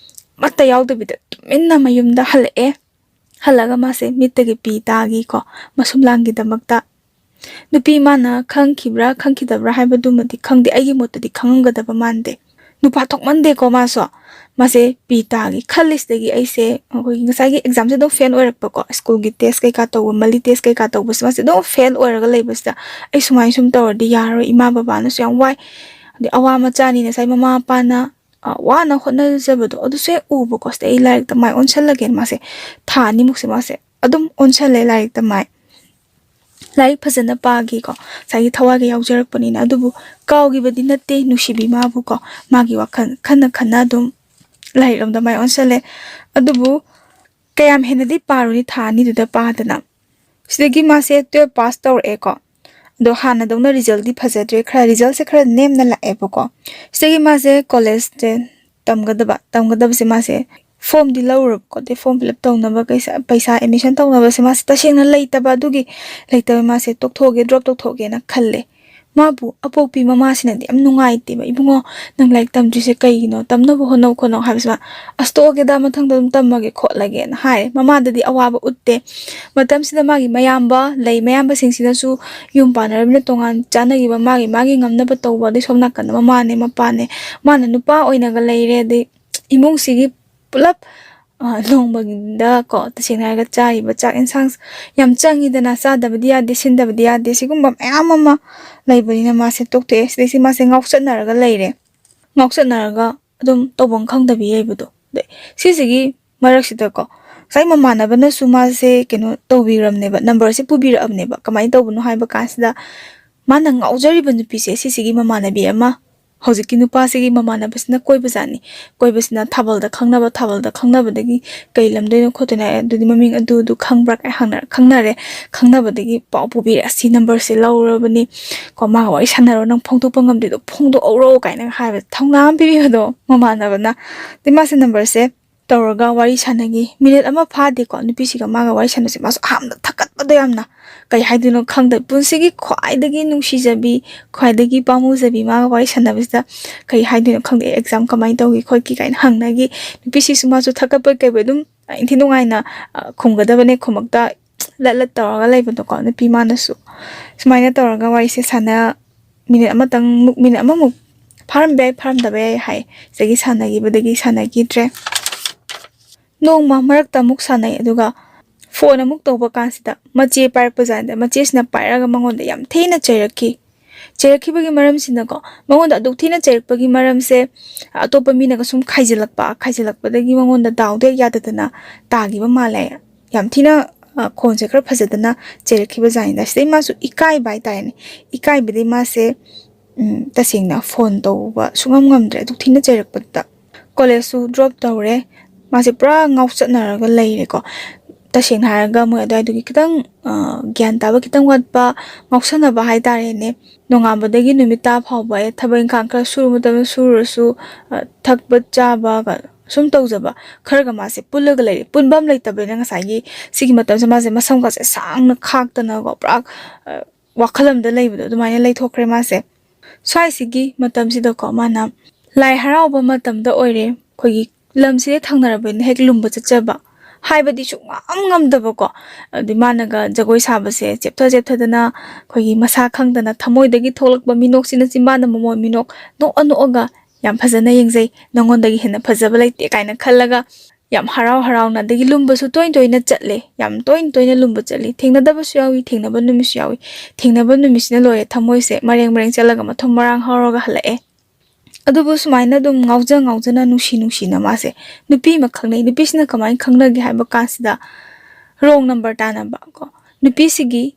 ꯑꯃꯠꯇ ꯌꯥꯎꯗꯕꯤꯗ ꯇꯨꯃꯤꯟꯅ ꯃꯌꯨꯝꯗ ꯍꯜꯂꯛꯑꯦ꯫ ꯍꯜꯂꯒ ꯃꯥꯁꯦ ꯃꯤꯠꯇꯒꯤ ꯄꯤ ꯇꯥꯈꯤꯀꯣ, ꯃꯁꯨꯝ ꯂꯥꯡꯒꯤꯗꯃꯛꯇ꯫ ꯅꯨꯄꯤ ꯃꯥꯅ ꯈꯪꯈꯤꯕ꯭ꯔꯥ ꯈꯪꯈꯤꯗꯕ꯭ꯔꯥ ꯍꯥꯏꯕꯗꯨꯃꯗꯤ ꯈꯪꯗꯦ, ꯑꯩꯒꯤ ꯃꯣꯠꯇꯗꯤ ꯈꯪꯉꯝꯒꯗꯕ ꯃꯥꯟꯗꯦ꯫ ꯅꯨꯄꯥ ꯊꯣꯛꯃꯟꯗꯦꯀꯣ ꯃꯥꯁꯨ꯫ ꯃꯥꯁꯦ ꯄꯤ ꯇꯥꯒꯤ ꯈꯜꯂꯤꯁꯤꯗꯒꯤ ꯑꯩꯁꯦ ꯑꯩꯈꯣꯏꯒꯤ ꯉꯁꯥꯏꯒꯤ ꯑꯦꯛꯖꯥꯝꯁꯦ ꯑꯗꯨꯝ ꯐꯦꯜ ꯑꯣꯏꯔꯛꯄꯀꯣ, ꯁ꯭ꯀꯨꯜꯒꯤ ꯇꯦꯁ ꯀꯩꯀꯥ ꯇꯧꯕ, ꯃꯜꯂꯤ ꯇꯦꯁ ꯀꯩꯀꯥ ꯇꯧꯕꯁꯦ ꯃꯥꯁꯦ ꯑꯗꯨꯝ ꯐꯦꯜ ꯑꯣꯏꯔꯒ ꯂꯩꯕꯁꯤꯗ ꯑꯩ ꯁꯨꯃꯥꯏꯅ ꯁꯨꯝ ꯇꯧꯔꯗꯤ ꯌꯥꯔꯔꯣꯏ, ꯏꯃꯥ ꯕꯕꯥꯅꯁꯨ ꯌꯥꯝ ꯋꯥꯏ, ꯑꯗꯩ ꯑꯋꯥ ꯃꯆꯥꯅꯤ ꯉꯁꯥꯏ ꯃꯃꯥ ꯃꯄꯥꯅ ꯋꯥꯅ ꯍꯣꯠꯅꯖꯕꯗꯣ ꯑꯗꯨꯁꯨ ꯍꯦꯛ ꯎꯕꯀꯣ, ꯁꯤꯗ ꯑꯩ ꯂꯥꯏꯔꯤꯛꯇ ꯃꯥꯏ ꯑꯣꯟꯁꯤꯜꯂꯒꯦꯅ ꯃꯥꯁꯦ ꯊꯥ ꯑꯅꯤꯃꯨꯛꯁꯦ ꯃꯥꯁꯦ ꯑꯗꯨꯝ ꯑꯣꯟꯁꯜꯂꯦ ꯂꯥꯏꯔꯤꯛꯇ ꯃꯥꯏ꯫ ꯂꯥꯏꯔꯤꯛ ꯐꯖꯅ ꯄꯥꯒꯦꯀꯣ, ꯉꯁꯥꯏꯒꯤ ꯊꯋꯥꯏꯒ ꯌꯥꯎꯖꯔꯛꯄꯅꯤꯅ꯫ ꯑꯗꯨꯕꯨ ꯀꯥꯎꯈꯤꯕꯗꯤ ꯅꯠꯇꯦ ꯅꯨꯡꯁꯤꯕꯤ ꯃꯥꯕꯨꯀꯣ, ꯃꯥꯒꯤ ꯋꯥꯈꯜ ꯈꯟꯅ ꯈꯟꯅ ꯑꯗꯨꯝ ꯂꯥꯏꯔꯤꯛ ꯂꯣꯝꯗ ꯃꯥꯏ ꯑꯣꯟꯁꯜꯂꯦ꯫ ꯑꯗꯨꯕꯨ ꯀꯌꯥꯝ ꯍꯦꯟꯅꯗꯤ ꯄꯥꯔꯨꯅꯤ ꯊꯥ ꯑꯅꯤꯗꯨꯗ ꯄꯥꯗꯅ꯫ ꯁꯤꯗꯒꯤ ꯃꯥꯁꯦ ꯇꯨꯌꯦꯜꯞ ꯄꯥꯁ ꯇꯧꯔꯛꯑꯦꯀꯣ꯫ ꯑꯗꯣ ꯍꯥꯟꯅꯗꯧꯅ ꯔꯤꯖꯜꯗꯤ ꯐꯖꯗ꯭ꯔꯦ, ꯈꯔ ꯔꯤꯖꯜꯁꯦ ꯈꯔ ꯅꯦꯝꯅ ꯂꯥꯛꯑꯦꯕꯀꯣ꯫ ꯁꯤꯗꯒꯤ ꯃꯥꯁꯦ ꯀꯣꯂꯦꯖꯁꯦ ꯇꯝꯒꯗꯕ ꯇꯝꯒꯗꯕꯁꯦ ꯃꯥꯁꯦ ꯐꯣꯝꯗꯤ ꯂꯧꯔꯨꯔꯕꯀꯣ꯫ ꯑꯗꯩ ꯐꯣꯝ ꯐꯤꯜ ꯑꯞ ꯇꯧꯅꯕ ꯀꯩꯁꯥ ꯄꯩꯁꯥ ꯑꯦꯗꯃꯤꯁꯟ ꯇꯧꯅꯕꯁꯦ ꯃꯥꯁꯦ ꯇꯁꯦꯡꯅ ꯂꯩꯇꯕ, ꯑꯗꯨꯒꯤ ꯂꯩꯇꯕ ꯃꯥꯁꯦ ꯇꯣꯛꯊꯣꯛꯑꯒꯦ, ꯗ꯭ꯔꯣꯞ ꯇꯧꯊꯣꯛꯑꯒꯦꯅ ꯈꯜꯂꯦ꯫ ꯃꯥꯕꯨ ꯑꯄꯣꯛꯄꯤ ꯃꯃꯥꯁꯤꯅꯗꯤ ꯌꯥꯝ ꯅꯨꯡꯉꯥꯏꯇꯦꯕ, "ꯏꯕꯨꯡꯉꯣ, ꯅꯪ ꯂꯥꯏꯔꯤꯛ ꯇꯝꯗ꯭ꯔꯤꯁꯦ ꯀꯩꯒꯤꯅꯣ? ꯇꯝꯅꯕ ꯍꯣꯠꯅꯧ ꯈꯣꯠꯅꯧ" ꯍꯥꯏꯕꯁꯤꯃ, "ꯑꯁ ꯇꯣꯛꯑꯒꯦꯗ, ꯃꯊꯪꯗ ꯑꯗꯨꯝ ꯇꯝꯃꯒꯦ ꯈꯣꯠꯂꯒꯦꯅ" ꯍꯥꯏꯔꯦ꯫ ꯃꯃꯥꯗꯗꯤ ꯑꯋꯥꯕ ꯎꯠꯇꯦ꯫ ꯃꯇꯝꯁꯤꯗ ꯃꯥꯒꯤ ꯃꯌꯥꯝꯕ ꯂꯩ, ꯃꯌꯥꯝꯕꯁꯤꯡꯁꯤꯅꯁꯨ ꯌꯨꯝ ꯄꯥꯟꯅꯔꯕꯅꯤꯅ ꯇꯣꯉꯥꯟ ꯆꯥꯟꯅꯈꯤꯕ, ꯃꯥꯒꯤ ꯃꯥꯒꯤ ꯉꯝꯅꯕ ꯇꯧꯕ, ꯑꯗꯩ ꯁꯣꯝ ꯅꯥꯀꯟꯗ ꯃꯃꯥꯅꯦ ꯃꯄꯥꯅꯦ, ꯃꯥꯅ ꯅꯨꯄꯥ ꯑꯣꯏꯅꯒ ꯂꯩꯔꯦ, ꯑꯗꯩ ꯏꯃꯨꯡꯁꯤꯒꯤ ꯄꯨꯂꯞ ꯑ, ꯅꯣꯡꯃꯗꯀꯣ ꯇꯁꯦꯡꯅ ꯍꯥꯏꯔꯒ ꯆꯥꯔꯤꯕ ꯆꯥꯛ ꯌꯦꯟꯁꯥꯡ ꯌꯥꯝ ꯆꯪꯉꯤꯗꯅ, ꯆꯥꯗꯕꯗꯤ ꯌꯥꯗꯦ, ꯁꯤꯟꯗꯕꯗꯤ ꯌꯥꯗꯦ, ꯁꯤꯒꯨꯝꯕ ꯃꯌꯥꯝ ꯑꯃ ꯂꯩꯕꯅꯤꯅ ꯃꯥꯁꯦ ꯇꯣꯛꯊꯣꯛꯑꯦ꯫ ꯁꯤꯗꯩꯁꯤ ꯃꯥꯁꯦ ꯉꯥꯎꯆꯠꯅꯔꯒ ꯂꯩꯔꯦ꯫ ꯉꯥꯎꯆꯠꯅꯔꯒ ꯑꯗꯨꯝ ꯇꯧꯐꯝ ꯈꯪꯗꯕꯤ ꯂꯩꯕꯗꯣ꯫ ꯑꯗꯩ ꯁꯤꯁꯤꯒꯤ ꯃꯔꯛꯁꯤꯗꯀꯣ ꯉꯁꯥꯏ ꯃꯃꯥꯟꯅꯕꯅꯁꯨ ꯃꯥꯁꯦ ꯀꯩꯅꯣ ꯇꯧꯕꯤꯔꯝꯅꯦꯕ, ꯅꯝꯕꯔꯁꯦ ꯄꯨꯕꯤꯔꯛꯑꯕꯅꯦꯕ꯫ ꯀꯃꯥꯏꯅ ꯇꯧꯕꯅꯣ ꯍꯥꯏꯕ ꯀꯥꯟꯁꯤꯗ ꯃꯥꯅ ꯉꯥꯎꯖꯔꯤꯕ ꯅꯨꯄꯤꯁꯦ ꯁꯤꯁꯤꯒꯤ ꯃꯃꯥꯟꯅꯕꯤ ꯑꯃ, ꯍꯧꯖꯤꯛꯀꯤ ꯅꯨꯄꯥꯁꯤꯒꯤ ꯃꯃꯥꯟꯅꯕꯁꯤꯅ ꯀꯣꯏꯕꯖꯥꯠꯅꯤ꯫ ꯀꯣꯏꯕꯁꯤꯅ ꯊꯥꯕꯜꯗ ꯈꯪꯅꯕ, ꯊꯥꯕꯜꯗ ꯈꯪꯅꯕꯗꯒꯤ ꯀꯩ ꯂꯝꯗꯩꯅꯣ ꯈꯣꯠꯇꯣꯏꯅꯣ ꯍꯥꯏ, ꯑꯗꯨꯗꯤ ꯃꯃꯤꯡ ꯑꯗꯨ ꯑꯗꯨ ꯈꯪꯕ꯭ꯔꯥ ꯀꯥꯏ ꯍꯪꯅꯔ-, ꯈꯪꯅꯔꯦ꯫ ꯈꯪꯅꯕꯗꯒꯤ ꯄꯥꯎ ꯄꯨꯕꯤꯔꯦ, "ꯑꯁꯤ ꯅꯝꯕꯔꯁꯦ ꯂꯧꯔꯕꯅꯤ ꯀꯣ, ꯃꯥꯒ ꯋꯥꯔꯤ ꯁꯥꯟꯅꯔꯣ, ꯅꯪ ꯐꯣꯡꯗꯣꯛꯄ ꯉꯝꯗ꯭ꯔꯤꯗꯣ ꯐꯣꯡꯗꯣꯛꯍꯧꯔꯣ" ꯀꯥꯏꯅꯒ ꯍꯥꯏꯕ ꯊꯧꯅꯥ ꯑꯃ ꯄꯤꯕꯤꯕꯗꯣ ꯃꯃꯥꯟꯅꯕꯅ꯫ ꯑꯗꯩ ꯃꯥꯁꯦ ꯅꯝꯕꯔꯁꯦ ꯇꯧꯔꯒ ꯋꯥꯔꯤ ꯁꯥꯟꯅꯈꯤ꯫ ꯃꯤꯅꯤꯠ ꯑꯃ ꯐꯥꯗꯦꯀꯣ, ꯅꯨꯄꯤꯁꯤꯒ ꯃꯥꯒ ꯋꯥꯔꯤ ꯁꯥꯟꯅꯕꯁꯦ ꯃꯥꯁꯨ ꯑꯍꯥꯟꯕꯗ ꯊꯛꯀꯠꯄꯗꯣ ꯌꯥꯝꯅ, ꯀꯩ ꯍꯥꯏꯗꯣꯏꯅꯣ ꯈꯪꯗꯕ, ꯄꯨꯟꯁꯤꯒꯤ ꯈ꯭ꯋꯥꯏꯗꯒꯤ ꯅꯨꯡꯁꯤꯖꯕꯤ, ꯈ꯭ꯋꯥꯏꯗꯒꯤ ꯄꯥꯝꯃꯨꯖꯕꯤ ꯃꯥꯒ ꯋꯥꯔꯤ ꯁꯥꯟꯅꯕꯁꯤꯗ ꯀꯩ ꯍꯥꯏꯗꯣꯏꯅꯣ ꯈꯪꯗꯦ, "ꯑꯦꯛꯖꯥꯝ ꯀꯃꯥꯏꯅ ꯇꯧꯈꯤ ꯈꯣꯠꯈꯤ?" ꯀꯥꯏꯅ ꯍꯪꯅꯈꯤ꯫ ꯅꯨꯄꯤꯁꯤꯁꯨ ꯃꯥꯁꯨ ꯊꯛꯀꯠꯄꯣꯏ ꯀꯩꯕꯣꯏ ꯑꯗꯨꯝ ꯏꯟꯊꯤ ꯅꯨꯡꯉꯥꯏꯅ, ꯑ, ꯈꯨꯝꯒꯗꯕꯅꯦ, ꯈꯨꯝꯃꯛꯇ ꯂꯠ ꯂꯠ ꯇꯧꯔꯒ ꯂꯩꯕꯗꯣꯀꯣ, ꯅꯨꯄꯤ ꯃꯥꯅꯁꯨ꯫ ꯁꯨꯃꯥꯏꯅ ꯇꯧꯔꯒ ꯋꯥꯔꯤꯁꯦ ꯁꯥꯟꯅ, ꯃꯤꯅꯤꯠ ꯑꯃꯇꯪ ꯃꯨꯛ, ꯃꯤꯅꯤꯠ ꯑꯃꯃꯨꯛ ꯐꯥꯔꯝꯕ ꯌꯥꯏ, ꯐꯥꯔꯝꯗꯕ ꯌꯥꯏ ꯍꯥꯏ꯫ ꯁꯤꯗꯒꯤ ꯁꯥꯟꯅꯈꯤꯕꯗꯒꯤ ꯁꯥꯟꯅꯈꯤꯗ꯭ꯔꯦ꯫ ꯅꯣꯡꯃ ꯃꯔꯛꯇ ꯑꯃꯨꯛ ꯁꯥꯟꯅꯩ, ꯑꯗꯨꯒ ꯐꯣꯟ ꯑꯃꯨꯛ ꯇꯧꯕ ꯀꯥꯟꯁꯤꯗ ꯃꯆꯦ ꯄꯥꯏꯔꯛꯄꯖꯥꯠꯅꯤꯗ꯫ ꯃꯆꯦꯁꯤꯅ ꯄꯥꯏꯔꯛꯑꯒ ꯃꯉꯣꯟꯗ ꯌꯥꯝ ꯊꯤꯅ ꯆꯩꯔꯛꯈꯤ꯫ ꯆꯩꯔꯛꯈꯤꯕꯒꯤ ꯃꯔꯝꯁꯤꯅꯀꯣ, ꯃꯉꯣꯟꯗ ꯑꯗꯨꯛ ꯊꯤꯅ ꯆꯩꯔꯛꯄꯒꯤ ꯃꯔꯝꯁꯦ, ꯑꯇꯣꯞꯄ ꯃꯤꯅꯒ ꯁꯨꯝ ꯈꯥꯏꯖꯤꯜꯂꯛꯄ, ꯈꯥꯏꯖꯤꯜꯂꯛꯄꯗꯒꯤ ꯃꯉꯣꯟꯗ ꯗꯥꯎꯗꯣ ꯍꯦꯛ ꯌꯥꯗꯗꯅ ꯇꯥꯈꯤꯕ ꯃꯥꯜꯂꯦ꯫ ꯌꯥꯝ ꯊꯤꯅ, ꯑ, ꯈꯣꯟꯁꯦ ꯈꯔ ꯐꯖꯗꯅ ꯆꯩꯔꯛꯈꯤꯕ ꯖꯥꯠꯅꯤꯗ꯫ ꯁꯤꯗꯩ ꯃꯥꯁꯨ ꯏꯀꯥꯏꯕ ꯍꯥꯏꯇꯥꯔꯦꯅꯦ꯫ ꯏꯀꯥꯏꯕꯗꯩ ꯃꯥꯁꯦ, ꯎꯝ, ꯇꯁꯦꯡꯅ ꯐꯣꯟ ꯇꯧꯕ ꯁꯨꯡꯉꯝ ꯉꯝꯗ꯭ꯔꯦ, ꯑꯗꯨꯛ ꯊꯤꯅ ꯆꯩꯔꯛꯄꯗꯨꯗ꯫ ꯀꯣꯂꯦꯖꯁꯨ ꯗ꯭ꯔꯣꯞ ꯇꯧꯔꯦ꯫ ꯃꯥꯁꯦ ꯄꯨꯔꯥ ꯉꯥꯎꯆꯠꯅꯔꯒ ꯂꯩꯔꯦꯀꯣ꯫ ꯇꯁꯦꯡꯅ ꯍꯥꯏꯔꯒ ꯃꯣꯏ ꯑꯗꯨꯋꯥꯏꯗꯨꯒꯤ ꯈꯤꯇꯪ, ꯑ, ꯒ꯭ꯌꯥꯟ ꯇꯥꯕ ꯈꯤꯇꯪ ꯋꯥꯠꯄ, ꯉꯥꯎꯁꯟꯅꯕ ꯍꯥꯏꯇꯥꯔꯦꯅꯦ꯫ ꯅꯣꯡꯉꯥꯟꯕꯗꯒꯤ ꯅꯨꯃꯤꯠ ꯇꯥ ꯐꯥꯎꯕ, ꯑꯦ, ꯊꯕꯛ ꯏꯪꯈꯥꯡ ꯈꯔ ꯁꯨꯔꯨ ꯃꯇꯝꯗ ꯁꯨꯔꯨꯔꯁꯨ, ꯑ, ꯊꯛꯄ ꯆꯥꯕ ꯁꯨꯝ ꯇꯧꯖꯕ ꯈꯔꯒ ꯃꯥꯁꯦ ꯄꯨꯜꯂꯒ ꯂꯩꯔꯦ꯫ ꯄꯨꯟꯐꯝ ꯂꯩꯇꯕꯅꯤꯅ ꯉꯁꯥꯏꯒꯤ ꯁꯤꯒꯤ ꯃꯇꯝꯁꯦ ꯃꯥꯁꯦ ꯃꯁꯝꯒꯁꯦ ꯁꯥꯡꯅ ꯈꯥꯛꯇꯅꯀꯣ, ꯄꯨꯔꯥ, ꯑ, ꯋꯥꯈꯜ ꯑꯃꯗ ꯂꯩꯕꯗꯣ ꯑꯗꯨꯃꯥꯏꯅ ꯂꯩꯊꯣꯛꯈ꯭ꯔꯦ ꯃꯥꯁꯦ꯫ ꯁ꯭ꯋꯥꯏꯁꯤꯒꯤ ꯃꯇꯝꯁꯤꯗꯀꯣ ꯃꯥꯅ ꯂꯥꯏ ꯍꯔꯥꯎꯕ ꯃꯇꯝꯗ ꯑꯣꯏꯔꯦ꯫ ꯑꯩꯈꯣꯏꯒꯤ ꯂꯝꯁꯤꯗ ꯊꯪꯅꯔꯕꯅꯤꯅ ꯍꯦꯛ ꯂꯨꯝꯕ ꯆꯠꯆꯕ ꯍꯥꯏꯕꯗꯤ ꯁꯨꯡꯉꯝ ꯉꯝꯗꯕꯀꯣ꯫ ꯑꯗꯨꯗꯤ ꯃꯥꯅꯒ ꯖꯒꯣꯏ ꯁꯥꯕꯁꯦ ꯆꯦꯞꯊ ꯆꯦꯞꯊꯗꯅ, ꯑꯩꯈꯣꯏꯒꯤ ꯃꯁꯥ ꯈꯪꯗꯅ ꯊꯃꯣꯏꯗꯒꯤ ꯊꯣꯛꯂꯛꯄ ꯃꯤꯅꯣꯛꯁꯤꯅ ꯆꯤꯝꯕꯥꯟꯗ ꯃꯃꯣꯟ ꯃꯤꯅꯣꯛ ꯅꯣꯛꯑ ꯅꯣꯛꯑꯒ, "ꯌꯥꯝ ꯐꯖꯅ ꯌꯦꯡꯖꯩ, ꯅꯉꯣꯟꯗꯒꯤ ꯍꯦꯟꯅ ꯐꯖꯕ ꯂꯩꯇꯦ" ꯀꯥꯏꯅ ꯈꯜꯂꯒ ꯌꯥꯝ ꯍꯔꯥꯎ ꯍꯔꯥꯎꯅ, ꯑꯗꯒꯤ ꯂꯨꯝꯕꯁꯨ ꯇꯣꯏꯅ ꯇꯣꯏꯅ ꯆꯠꯂꯦ, ꯌꯥꯝ ꯇꯣꯏꯅ ꯇꯣꯏꯅ ꯂꯨꯝꯕ ꯆꯠꯂꯤ꯫ ꯊꯦꯡꯅꯗꯕꯁꯨ ꯌꯥꯎꯏ, ꯊꯦꯡꯅꯕ ꯅꯨꯃꯤꯠꯁꯨ ꯌꯥꯎꯏ꯫ ꯊꯦꯡꯅꯕ ꯅꯨꯃꯤꯠꯁꯤꯅ ꯂꯣꯏꯔꯦ, ꯊꯃꯣꯏꯁꯦ ꯃꯔꯦꯡ ꯃꯔꯦꯡ ꯆꯠꯂꯒ ꯃꯊꯨꯝ ꯃꯔꯥꯡ ꯍꯧꯔꯒ ꯍꯜꯂꯛꯑꯦ꯫ ꯑꯗꯨꯕꯨ ꯁꯨꯃꯥꯏꯅ ꯑꯗꯨꯝ ꯉꯥꯎꯖ ꯉꯥꯎꯖꯅ, ꯅꯨꯡꯁꯤ ꯅꯨꯡꯁꯤꯅ ꯃꯥꯁꯦ ꯅꯨꯄꯤ ꯑꯃ ꯈꯪꯅꯩ꯫ ꯅꯨꯄꯤꯁꯤꯅ ꯀꯃꯥꯏꯅ ꯈꯪꯅꯒꯦ ꯍꯥꯏꯕ ꯀꯥꯟꯁꯤꯗ, ꯔꯣꯡ ꯅꯝꯕꯔ ꯇꯥꯟꯅꯕ ꯀꯣ꯫ ꯅꯨꯄꯤꯁꯤꯒꯤ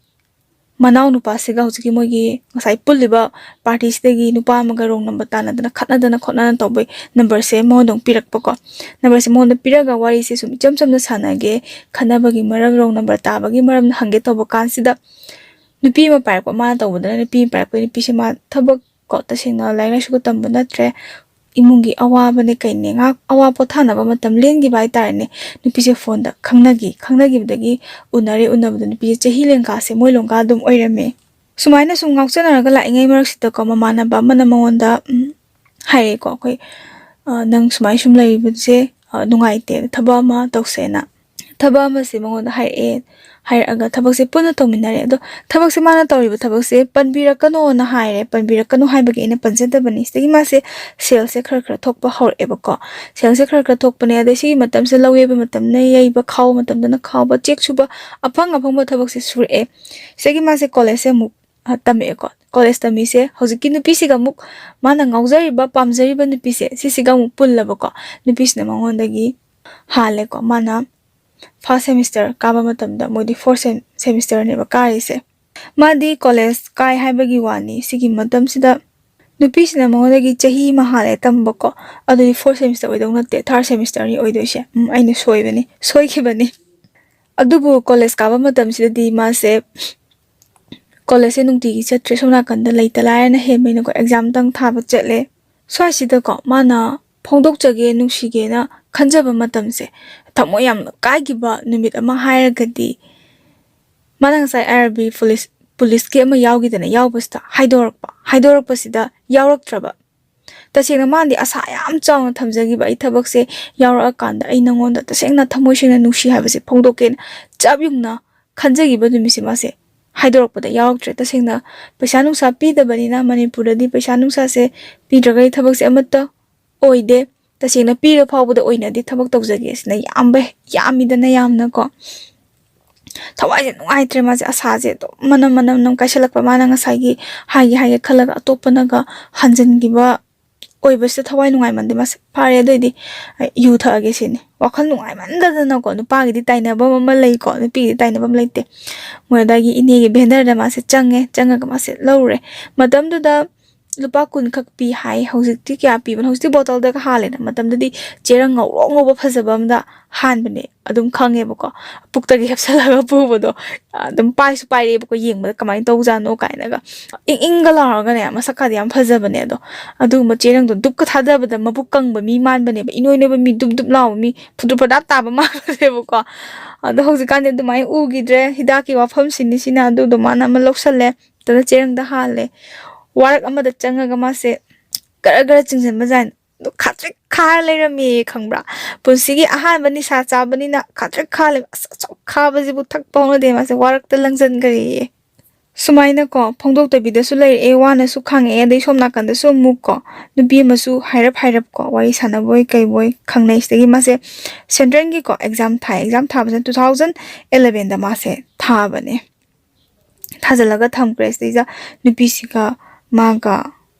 ꯃꯅꯥꯎ ꯅꯨꯄꯥꯁꯤꯒ ꯍꯧꯖꯤꯛꯀꯤ ꯃꯣꯏꯒꯤ ꯉꯁꯥꯏ ꯄꯨꯜꯂꯤꯕ ꯄꯥꯔꯇꯤꯁꯤꯗꯒꯤ ꯅꯨꯄꯥ ꯑꯃꯒ ꯔꯣꯡ ꯅꯝꯕꯔ ꯇꯥꯟꯅꯗꯅ, ꯈꯠꯅꯗꯅ ꯈꯣꯠꯅꯗꯅ ꯇꯧꯕꯩ ꯅꯝꯕꯔꯁꯦ ꯃꯉꯣꯟꯗ ꯑꯃꯨꯛ ꯄꯤꯔꯛꯄꯀꯣ꯫ ꯅꯝꯕꯔꯁꯦ ꯃꯉꯣꯟꯗ ꯄꯤꯔꯒ ꯋꯥꯔꯤꯁꯦ ꯁꯨꯝ ꯏꯆꯝ ꯆꯝꯅ ꯁꯥꯟꯅꯒꯦ, ꯈꯠꯅꯕꯒꯤ ꯃꯔꯝ, ꯔꯣꯡ ꯅꯝꯕꯔ ꯇꯥꯕꯒꯤ ꯃꯔꯝ ꯍꯪꯒꯦ ꯇꯧꯕ ꯀꯥꯟꯁꯤꯗ, ꯅꯨꯄꯤ ꯑꯃ ꯄꯥꯏꯔꯛꯄ, ꯃꯥꯅ ꯇꯧꯕꯗꯅ ꯅꯨꯄꯤ ꯑꯃ ꯄꯥꯏꯔꯛꯄ, ꯅꯨꯄꯤꯁꯦ ꯃꯥ ꯊꯕꯛ ꯀꯣ, ꯇꯁꯦꯡꯅ ꯂꯥꯏꯔꯤꯛ ꯂꯥꯏꯁꯨꯒ ꯇꯝꯕ ꯅꯠꯇ꯭ꯔꯦ, ꯏꯃꯨꯡꯒꯤ ꯑꯋꯥꯕꯅꯦ ꯀꯩꯅꯦ, ꯉꯥꯏꯍꯥꯛ ꯑꯋꯥ ꯄꯣꯊꯥꯅꯕ ꯃꯇꯝ ꯂꯦꯟꯈꯤꯕ ꯍꯥꯏꯇꯥꯔꯦꯅꯦ꯫ ꯅꯨꯄꯤꯁꯦ ꯐꯣꯟꯗ ꯈꯪꯅꯈꯤ, ꯈꯪꯅꯈꯤꯕꯗꯒꯤ ꯎꯅꯔꯦ, ꯎꯅꯕꯗ ꯅꯨꯄꯤꯁꯦ ꯆꯍꯤ ꯂꯦꯡꯒꯥꯁꯦ ꯃꯣꯏ ꯂꯣꯡꯒꯥ ꯑꯗꯨꯝ ꯑꯣꯏꯔꯝꯃꯦ꯫ ꯁꯨꯃꯥꯏꯅ ꯁꯨꯝ ꯉꯥꯎꯆꯅꯔꯒ ꯂꯥꯛꯏꯉꯩ ꯃꯔꯛꯁꯤꯗꯀꯣ, ꯃꯃꯥꯟꯅꯕ ꯑꯃꯅ ꯃꯉꯣꯟꯗ, ꯎꯝ, ꯍꯥꯏꯔꯦꯀꯣ, ꯑꯩꯈꯣꯏ, ꯑ, "ꯅꯪ ꯁꯨꯃꯥꯏ ꯁꯨꯝ ꯂꯩꯔꯤꯕꯁꯦ, ꯑ, ꯅꯨꯡꯉꯥꯏꯇꯦ, ꯊꯕꯛ ꯑꯃ ꯇꯧꯁꯦꯅ"꯫ ꯊꯕꯛ ꯑꯃꯁꯦ ꯃꯉꯣꯟꯗ ꯍꯥꯏꯔꯛꯑꯦ꯫ ꯍꯥꯏꯔꯛꯑꯒ ꯊꯕꯛꯁꯦ ꯄꯨꯟꯅ ꯇꯧꯃꯤꯟꯅꯔꯦ꯫ ꯑꯗꯣ ꯊꯕꯛꯁꯦ ꯃꯥꯅ ꯇꯧꯔꯤꯕ ꯊꯕꯛꯁꯦ ꯄꯟꯕꯤꯔꯛꯀꯅꯣꯅ ꯍꯥꯏꯔꯦ꯫ ꯄꯟꯕꯤꯔꯛꯀꯅꯣ ꯍꯥꯏꯕꯒꯤ ꯑꯩꯅ ꯄꯟꯖꯗꯕꯅꯤ꯫ ꯁꯤꯗꯒꯤ ꯃꯥꯁꯦ ꯁꯦꯜꯁꯦ ꯈꯔ ꯈꯔ ꯊꯣꯛꯄ ꯍꯧꯔꯛꯑꯦꯕꯀꯣ꯫ ꯁꯦꯜꯁꯦ ꯈꯔ ꯈꯔ ꯊꯣꯛꯄꯅꯦ꯫ ꯑꯗꯩ ꯁꯤꯒꯤ ꯃꯇꯝꯁꯦ ꯂꯧ ꯌꯩꯕ ꯃꯇꯝꯅ ꯌꯩꯕ, ꯈꯥꯎꯕ ꯃꯇꯝꯗꯅ ꯈꯥꯎꯕ, ꯆꯦꯛ ꯁꯨꯕ, ꯑꯐꯪ ꯑꯐꯪꯕ ꯊꯕꯛꯁꯦ ꯁꯨꯔꯛꯑꯦ꯫ ꯁꯤꯗꯒꯤ ꯃꯥꯁꯦ ꯀꯣꯂꯦꯖꯁꯦ ꯑꯃꯨꯛ, ꯑ, ꯇꯝꯃꯛꯑꯦꯀꯣ꯫ ꯀꯣꯂꯦꯖ ꯇꯝꯃꯤꯁꯦ ꯍꯧꯖꯤꯛꯀꯤ ꯅꯨꯄꯤꯁꯤꯒ ꯑꯃꯨꯛ, ꯃꯥꯅ ꯉꯥꯎꯖꯔꯤꯕ, ꯄꯥꯝꯖꯔꯤꯕ ꯅꯨꯄꯤꯁꯦ, ꯁꯤꯁꯤꯒ ꯑꯃꯨꯛ ꯄꯨꯜꯂꯕꯀꯣ꯫ ꯅꯨꯄꯤꯁꯤꯅ ꯃꯉꯣꯟꯗꯒꯤ ꯍꯥꯜꯂꯦꯀꯣ꯫ ꯃꯥꯅ ꯐꯥꯔꯁ ꯁꯦꯃꯤꯁꯇꯔ ꯀꯥꯕ ꯃꯇꯝꯗ, ꯃꯣꯏꯗꯤ ꯐꯣꯔ ꯁꯦꯃꯤꯁꯇꯔꯅꯦꯕ ꯀꯥꯔꯤꯁꯦ꯫ ꯃꯥꯗꯤ ꯀꯣꯂꯦꯖ ꯀꯥꯏ ꯍꯥꯏꯕꯒꯤ ꯋꯥꯅꯤ꯫ ꯁꯤꯒꯤ ꯃꯇꯝꯁꯤꯗ ꯅꯨꯄꯤꯁꯤꯅ ꯃꯉꯣꯟꯗꯒꯤ ꯆꯍꯤ ꯑꯃ ꯍꯥꯜꯂꯦ ꯇꯝꯕꯀꯣ꯫ ꯑꯗꯨꯗꯤ ꯐꯣꯔ ꯁꯦꯃꯤꯁꯇꯔ ꯑꯣꯏꯗꯧ ꯅꯠꯇꯦ, ꯊꯥꯔꯠ ꯁꯦꯃꯤꯁꯇꯔꯅꯤ ꯑꯣꯏꯗꯣꯏꯁꯦ꯫ ꯎꯝ, ꯑꯩꯅ ꯁꯣꯏꯕꯅꯤ, ꯁꯣꯏꯈꯤꯕꯅꯤ꯫ ꯑꯗꯨꯕꯨ ꯀꯣꯂꯦꯖ ꯀꯥꯕ ꯃꯇꯝꯁꯤꯗꯗꯤ ꯃꯥꯁꯦ ꯀꯣꯂꯦꯖꯁꯦ ꯅꯨꯡꯇꯤꯒꯤ ꯆꯠꯇ꯭ꯔꯦ꯫ ꯁꯣꯝ ꯅꯥꯀꯟꯗ ꯂꯩꯇ ꯂꯥꯏꯔꯅ ꯍꯦꯟꯕꯅꯤꯅꯀꯣ, ꯑꯦꯛꯖꯥꯝꯇꯪ ꯊꯥꯕ ꯆꯠꯂꯦ꯫ ꯁ꯭ꯋꯥꯏꯁꯤꯗꯀꯣ, ꯃꯥꯅ ꯐꯣꯡꯗꯣꯛꯆꯒꯦ, ꯅꯨꯡꯁꯤꯒꯦꯅ ꯈꯟꯖꯕ ꯃꯇꯝꯁꯦ, ꯊꯃꯣꯏ ꯌꯥꯝꯅ ꯀꯥꯏꯈꯤꯕ ꯅꯨꯃꯤꯠ ꯑꯃ ꯍꯥꯏꯔꯒꯗꯤ, ꯃꯥꯅ ꯉꯁꯥꯏ ꯑꯥꯏ ꯑꯥꯔ ꯕꯤ ꯄꯨꯂꯤꯁ, ꯄꯨꯂꯤꯁꯀꯤ ꯑꯃ ꯌꯥꯎꯈꯤꯗꯅ, ꯌꯥꯎꯕꯁꯤꯗ ꯍꯥꯏꯗꯣꯔꯛꯄ, ꯍꯥꯏꯗꯣꯔꯛꯄꯁꯤꯗ ꯌꯥꯎꯔꯛꯇ꯭ꯔꯕ꯫ ꯇꯁꯦꯡꯅ ꯃꯥꯅꯗꯤ ꯑꯁꯥ ꯌꯥꯝ ꯆꯥꯎꯅ ꯊꯝꯖꯈꯤꯕ, "ꯑꯩ ꯊꯕꯛꯁꯦ ꯌꯥꯎꯔꯛꯑꯀꯥꯟꯗ ꯑꯩ ꯅꯉꯣꯟꯗ ꯇꯁꯦꯡꯅ ꯊꯃꯣꯏ ꯁꯦꯡꯅ ꯅꯨꯡꯁꯤ ꯍꯥꯏꯕꯁꯦ ꯐꯣꯡꯗꯣꯛꯀꯦꯅ" ꯆꯞ ꯌꯨꯡꯅ ꯈꯟꯖꯈꯤꯕ ꯅꯨꯃꯤꯠꯁꯦ ꯃꯥꯁꯦ ꯍꯥꯏꯗꯣꯔꯛꯄꯗ ꯌꯥꯎꯔꯛꯇ꯭ꯔꯦ꯫ ꯇꯁꯦꯡꯅ ꯄꯩꯁꯥ ꯅꯨꯡꯁꯥ ꯄꯤꯗꯕꯅꯤꯅ, ꯃꯅꯤꯄꯨꯔꯗꯗꯤ ꯄꯩꯁꯥ ꯅꯨꯡꯁꯥꯁꯦ ꯄꯤꯗ꯭ꯔꯒꯗꯤ ꯊꯕꯛꯁꯦ ꯑꯃꯠꯇ ꯑꯣꯏꯗꯦ꯫ ꯇꯁꯦꯡꯅ ꯄꯤꯔ ꯐꯥꯎꯕꯗ ꯑꯣꯏꯅꯗꯤ ꯊꯕꯛ ꯇꯧꯖꯒꯦ ꯁꯤꯅ ꯌꯥꯝꯕ, ꯌꯥꯝꯃꯤꯗꯅ ꯌꯥꯝꯅꯀꯣ꯫ ꯊꯋꯥꯏꯁꯦ ꯅꯨꯡꯉꯥꯏꯇ꯭ꯔꯦ ꯃꯥꯁꯦ, ꯑꯁꯥꯁꯦ ꯑꯗꯨꯝ ꯃꯅꯝ, ꯃꯅꯝ, ꯃꯅꯝ ꯀꯥꯏꯁꯜꯂꯛꯄ꯫ ꯃꯥꯅ ꯉꯁꯥꯏꯒꯤ ꯍꯥꯏꯒꯦ, ꯍꯥꯏꯒꯦ ꯈꯜꯂꯒ ꯑꯇꯣꯞꯄꯅꯒ ꯍꯟꯖꯤꯟꯈꯤꯕ ꯑꯣꯏꯕꯁꯤꯗ ꯊꯋꯥꯏ ꯅꯨꯡꯉꯥꯏꯃꯟꯗꯦ ꯃꯥꯁꯦ꯫ "ꯐꯔꯦ, ꯑꯗꯨꯑꯣꯏꯗꯤ ꯑꯩ ꯌꯨ ꯊꯛꯑꯒꯦ" ꯁꯤꯅꯤ꯫ ꯋꯥꯈꯜ ꯅꯨꯡꯉꯥꯏꯃꯟꯗꯗꯅꯀꯣ, ꯅꯨꯄꯥꯒꯤꯗꯤ ꯇꯥꯏꯅꯐꯝ ꯑꯃ ꯂꯩꯀꯣ, ꯅꯨꯄꯤꯒꯤꯗꯤ ꯇꯥꯏꯅꯐꯝ ꯂꯩꯇꯦ꯫ ꯃꯣꯏ ꯑꯗꯥꯏꯒꯤ ꯏꯅꯦꯒꯤ ꯚꯦꯟꯗꯔꯗ ꯃꯥꯁꯦ ꯆꯪꯉꯦ, ꯆꯪꯉꯒ ꯃꯥꯁꯦ ꯂꯧꯔꯦ꯫ ꯃꯇꯝꯗꯨꯗ ꯂꯨꯄꯥ ꯀꯨꯟ ꯈꯛ ꯄꯤ ꯍꯥꯏ, ꯍꯧꯖꯤꯛꯇꯤ ꯀꯌꯥ ꯄꯤꯕꯅꯣ? ꯍꯧꯖꯤꯛꯇꯤ ꯕꯣꯇꯜꯗꯒ ꯍꯥꯜꯂꯦꯅ, ꯃꯇꯝꯗꯨꯗꯤ ꯆꯦꯔꯪ ꯉꯧꯔꯣꯛ ꯉꯧꯕ ꯐꯖꯕ ꯑꯝꯗ ꯍꯥꯟꯕꯅꯦ꯫ ꯑꯗꯨꯝ ꯈꯪꯉꯦꯕꯀꯣ, ꯄꯨꯛꯇꯒꯤ ꯍꯦꯞꯁꯜꯂꯒ ꯄꯨꯕꯗꯣ꯫ ꯑꯗꯨꯝ ꯄꯥꯏꯁꯨ ꯄꯥꯏꯔꯛꯑꯦꯕꯀꯣ, ꯌꯦꯡꯕꯗ ꯀꯃꯥꯏꯅ ꯇꯧꯖꯥꯠꯅꯣ ꯀꯥꯏꯅꯒ꯫ ꯏꯪ ꯏꯪꯒ ꯂꯥꯎꯔꯒꯅꯦ, ꯃꯁꯛꯀꯗꯤ ꯌꯥꯝ ꯐꯖꯕꯅꯦ꯫ ꯑꯗꯣ ꯑꯗꯨꯒꯨꯝꯕ ꯆꯦꯔꯪꯗꯣ ꯗꯨꯞꯀ ꯊꯥꯗꯕꯗ ꯃꯕꯨꯛ ꯀꯪꯕ ꯃꯤ ꯃꯥꯟꯕꯅꯦꯕ, ꯏꯅꯣꯏ ꯅꯣꯏꯕ ꯃꯤ, ꯗꯨꯞ ꯗꯨꯞ ꯂꯥꯎꯕ ꯃꯤ, ꯐꯨꯗ꯭ꯔꯨ ꯐꯗꯥꯞ ꯇꯥꯕ ꯃꯥꯟꯕꯅꯦꯕꯀꯣ꯫ ꯑꯗꯣ ꯍꯧꯖꯤꯛꯀꯥꯟꯗꯤ ꯑꯗꯨꯃꯥꯏꯅ ꯎꯈꯤꯗ꯭ꯔꯦ꯫ ꯍꯤꯗꯥꯛꯀꯤ ꯋꯥꯐꯝꯁꯤꯅꯤ ꯁꯤꯅ꯫ ꯑꯗꯨꯗꯣ ꯃꯥꯅ ꯑꯃ ꯂꯧꯁꯜꯂꯦ꯫ ꯑꯗꯨꯅ ꯆꯦꯔꯪꯗ ꯍꯥꯜꯂꯦ꯫ ꯋꯥꯔꯛ ꯑꯃꯗ ꯆꯪꯉꯒ ꯃꯥꯁꯦ ꯒꯔ ꯒꯔ ꯆꯤꯡꯁꯤꯟꯕ ꯖꯥꯠꯅꯤ꯫ ꯑꯗꯨ ꯈꯥꯇ꯭ꯔꯤꯛ ꯈꯥꯔ ꯂꯩꯔꯝꯃꯦ, ꯈꯪꯕ꯭ꯔꯥ? ꯄꯨꯟꯁꯤꯒꯤ ꯑꯍꯥꯟꯕ ꯅꯤꯁꯥ ꯆꯥꯕꯅꯤꯅ ꯈꯥꯇ꯭ꯔꯤꯛ ꯈꯥ ꯂꯩ꯫ ꯑꯁ, ꯑꯁꯨꯛ ꯈꯥꯕꯁꯤꯕꯨ ꯊꯛꯄ ꯍꯧꯅꯗꯦ, ꯃꯥꯁꯦ ꯋꯥꯔꯛꯇ ꯂꯪꯁꯤꯟꯈ꯭ꯔꯦꯌꯦ꯫ ꯁꯨꯃꯥꯏꯅꯀꯣ ꯐꯣꯡꯗꯣꯛꯇꯕꯤꯗꯁꯨ ꯂꯩꯔꯛꯑꯦ, ꯋꯥꯅꯁꯨ ꯈꯥꯡꯉꯛꯑꯦ꯫ ꯑꯗꯩ ꯁꯣꯝ ꯅꯥꯀꯟꯗꯁꯨ ꯑꯃꯨꯛꯀꯣ ꯅꯨꯄꯤ ꯑꯃꯁꯨ ꯍꯥꯏꯔꯞ ꯍꯥꯏꯔꯞꯀꯣ ꯋꯥꯔꯤ ꯁꯥꯟꯅꯕꯣꯏ ꯀꯩꯕꯣꯏ ꯈꯪꯅꯩ꯫ ꯁꯤꯗꯒꯤ ꯃꯥꯁꯦ ꯁꯦꯟꯇ꯭ꯔꯦꯜꯒꯤꯀꯣ ꯑꯦꯛꯖꯥꯝ ꯊꯥꯏ꯫ ꯑꯦꯛꯖꯥꯝ ꯊꯥꯕꯁꯤꯅ two thousand elevenꯗ ꯃꯥꯁꯦ ꯊꯥꯕꯅꯦ꯫ ꯊꯥꯖꯤꯜꯂꯒ ꯊꯝꯈ꯭ꯔꯦ꯫ ꯁꯤꯗꯩꯁꯤꯗ ꯅꯨꯄꯤꯁꯤꯒ ꯃꯥꯒ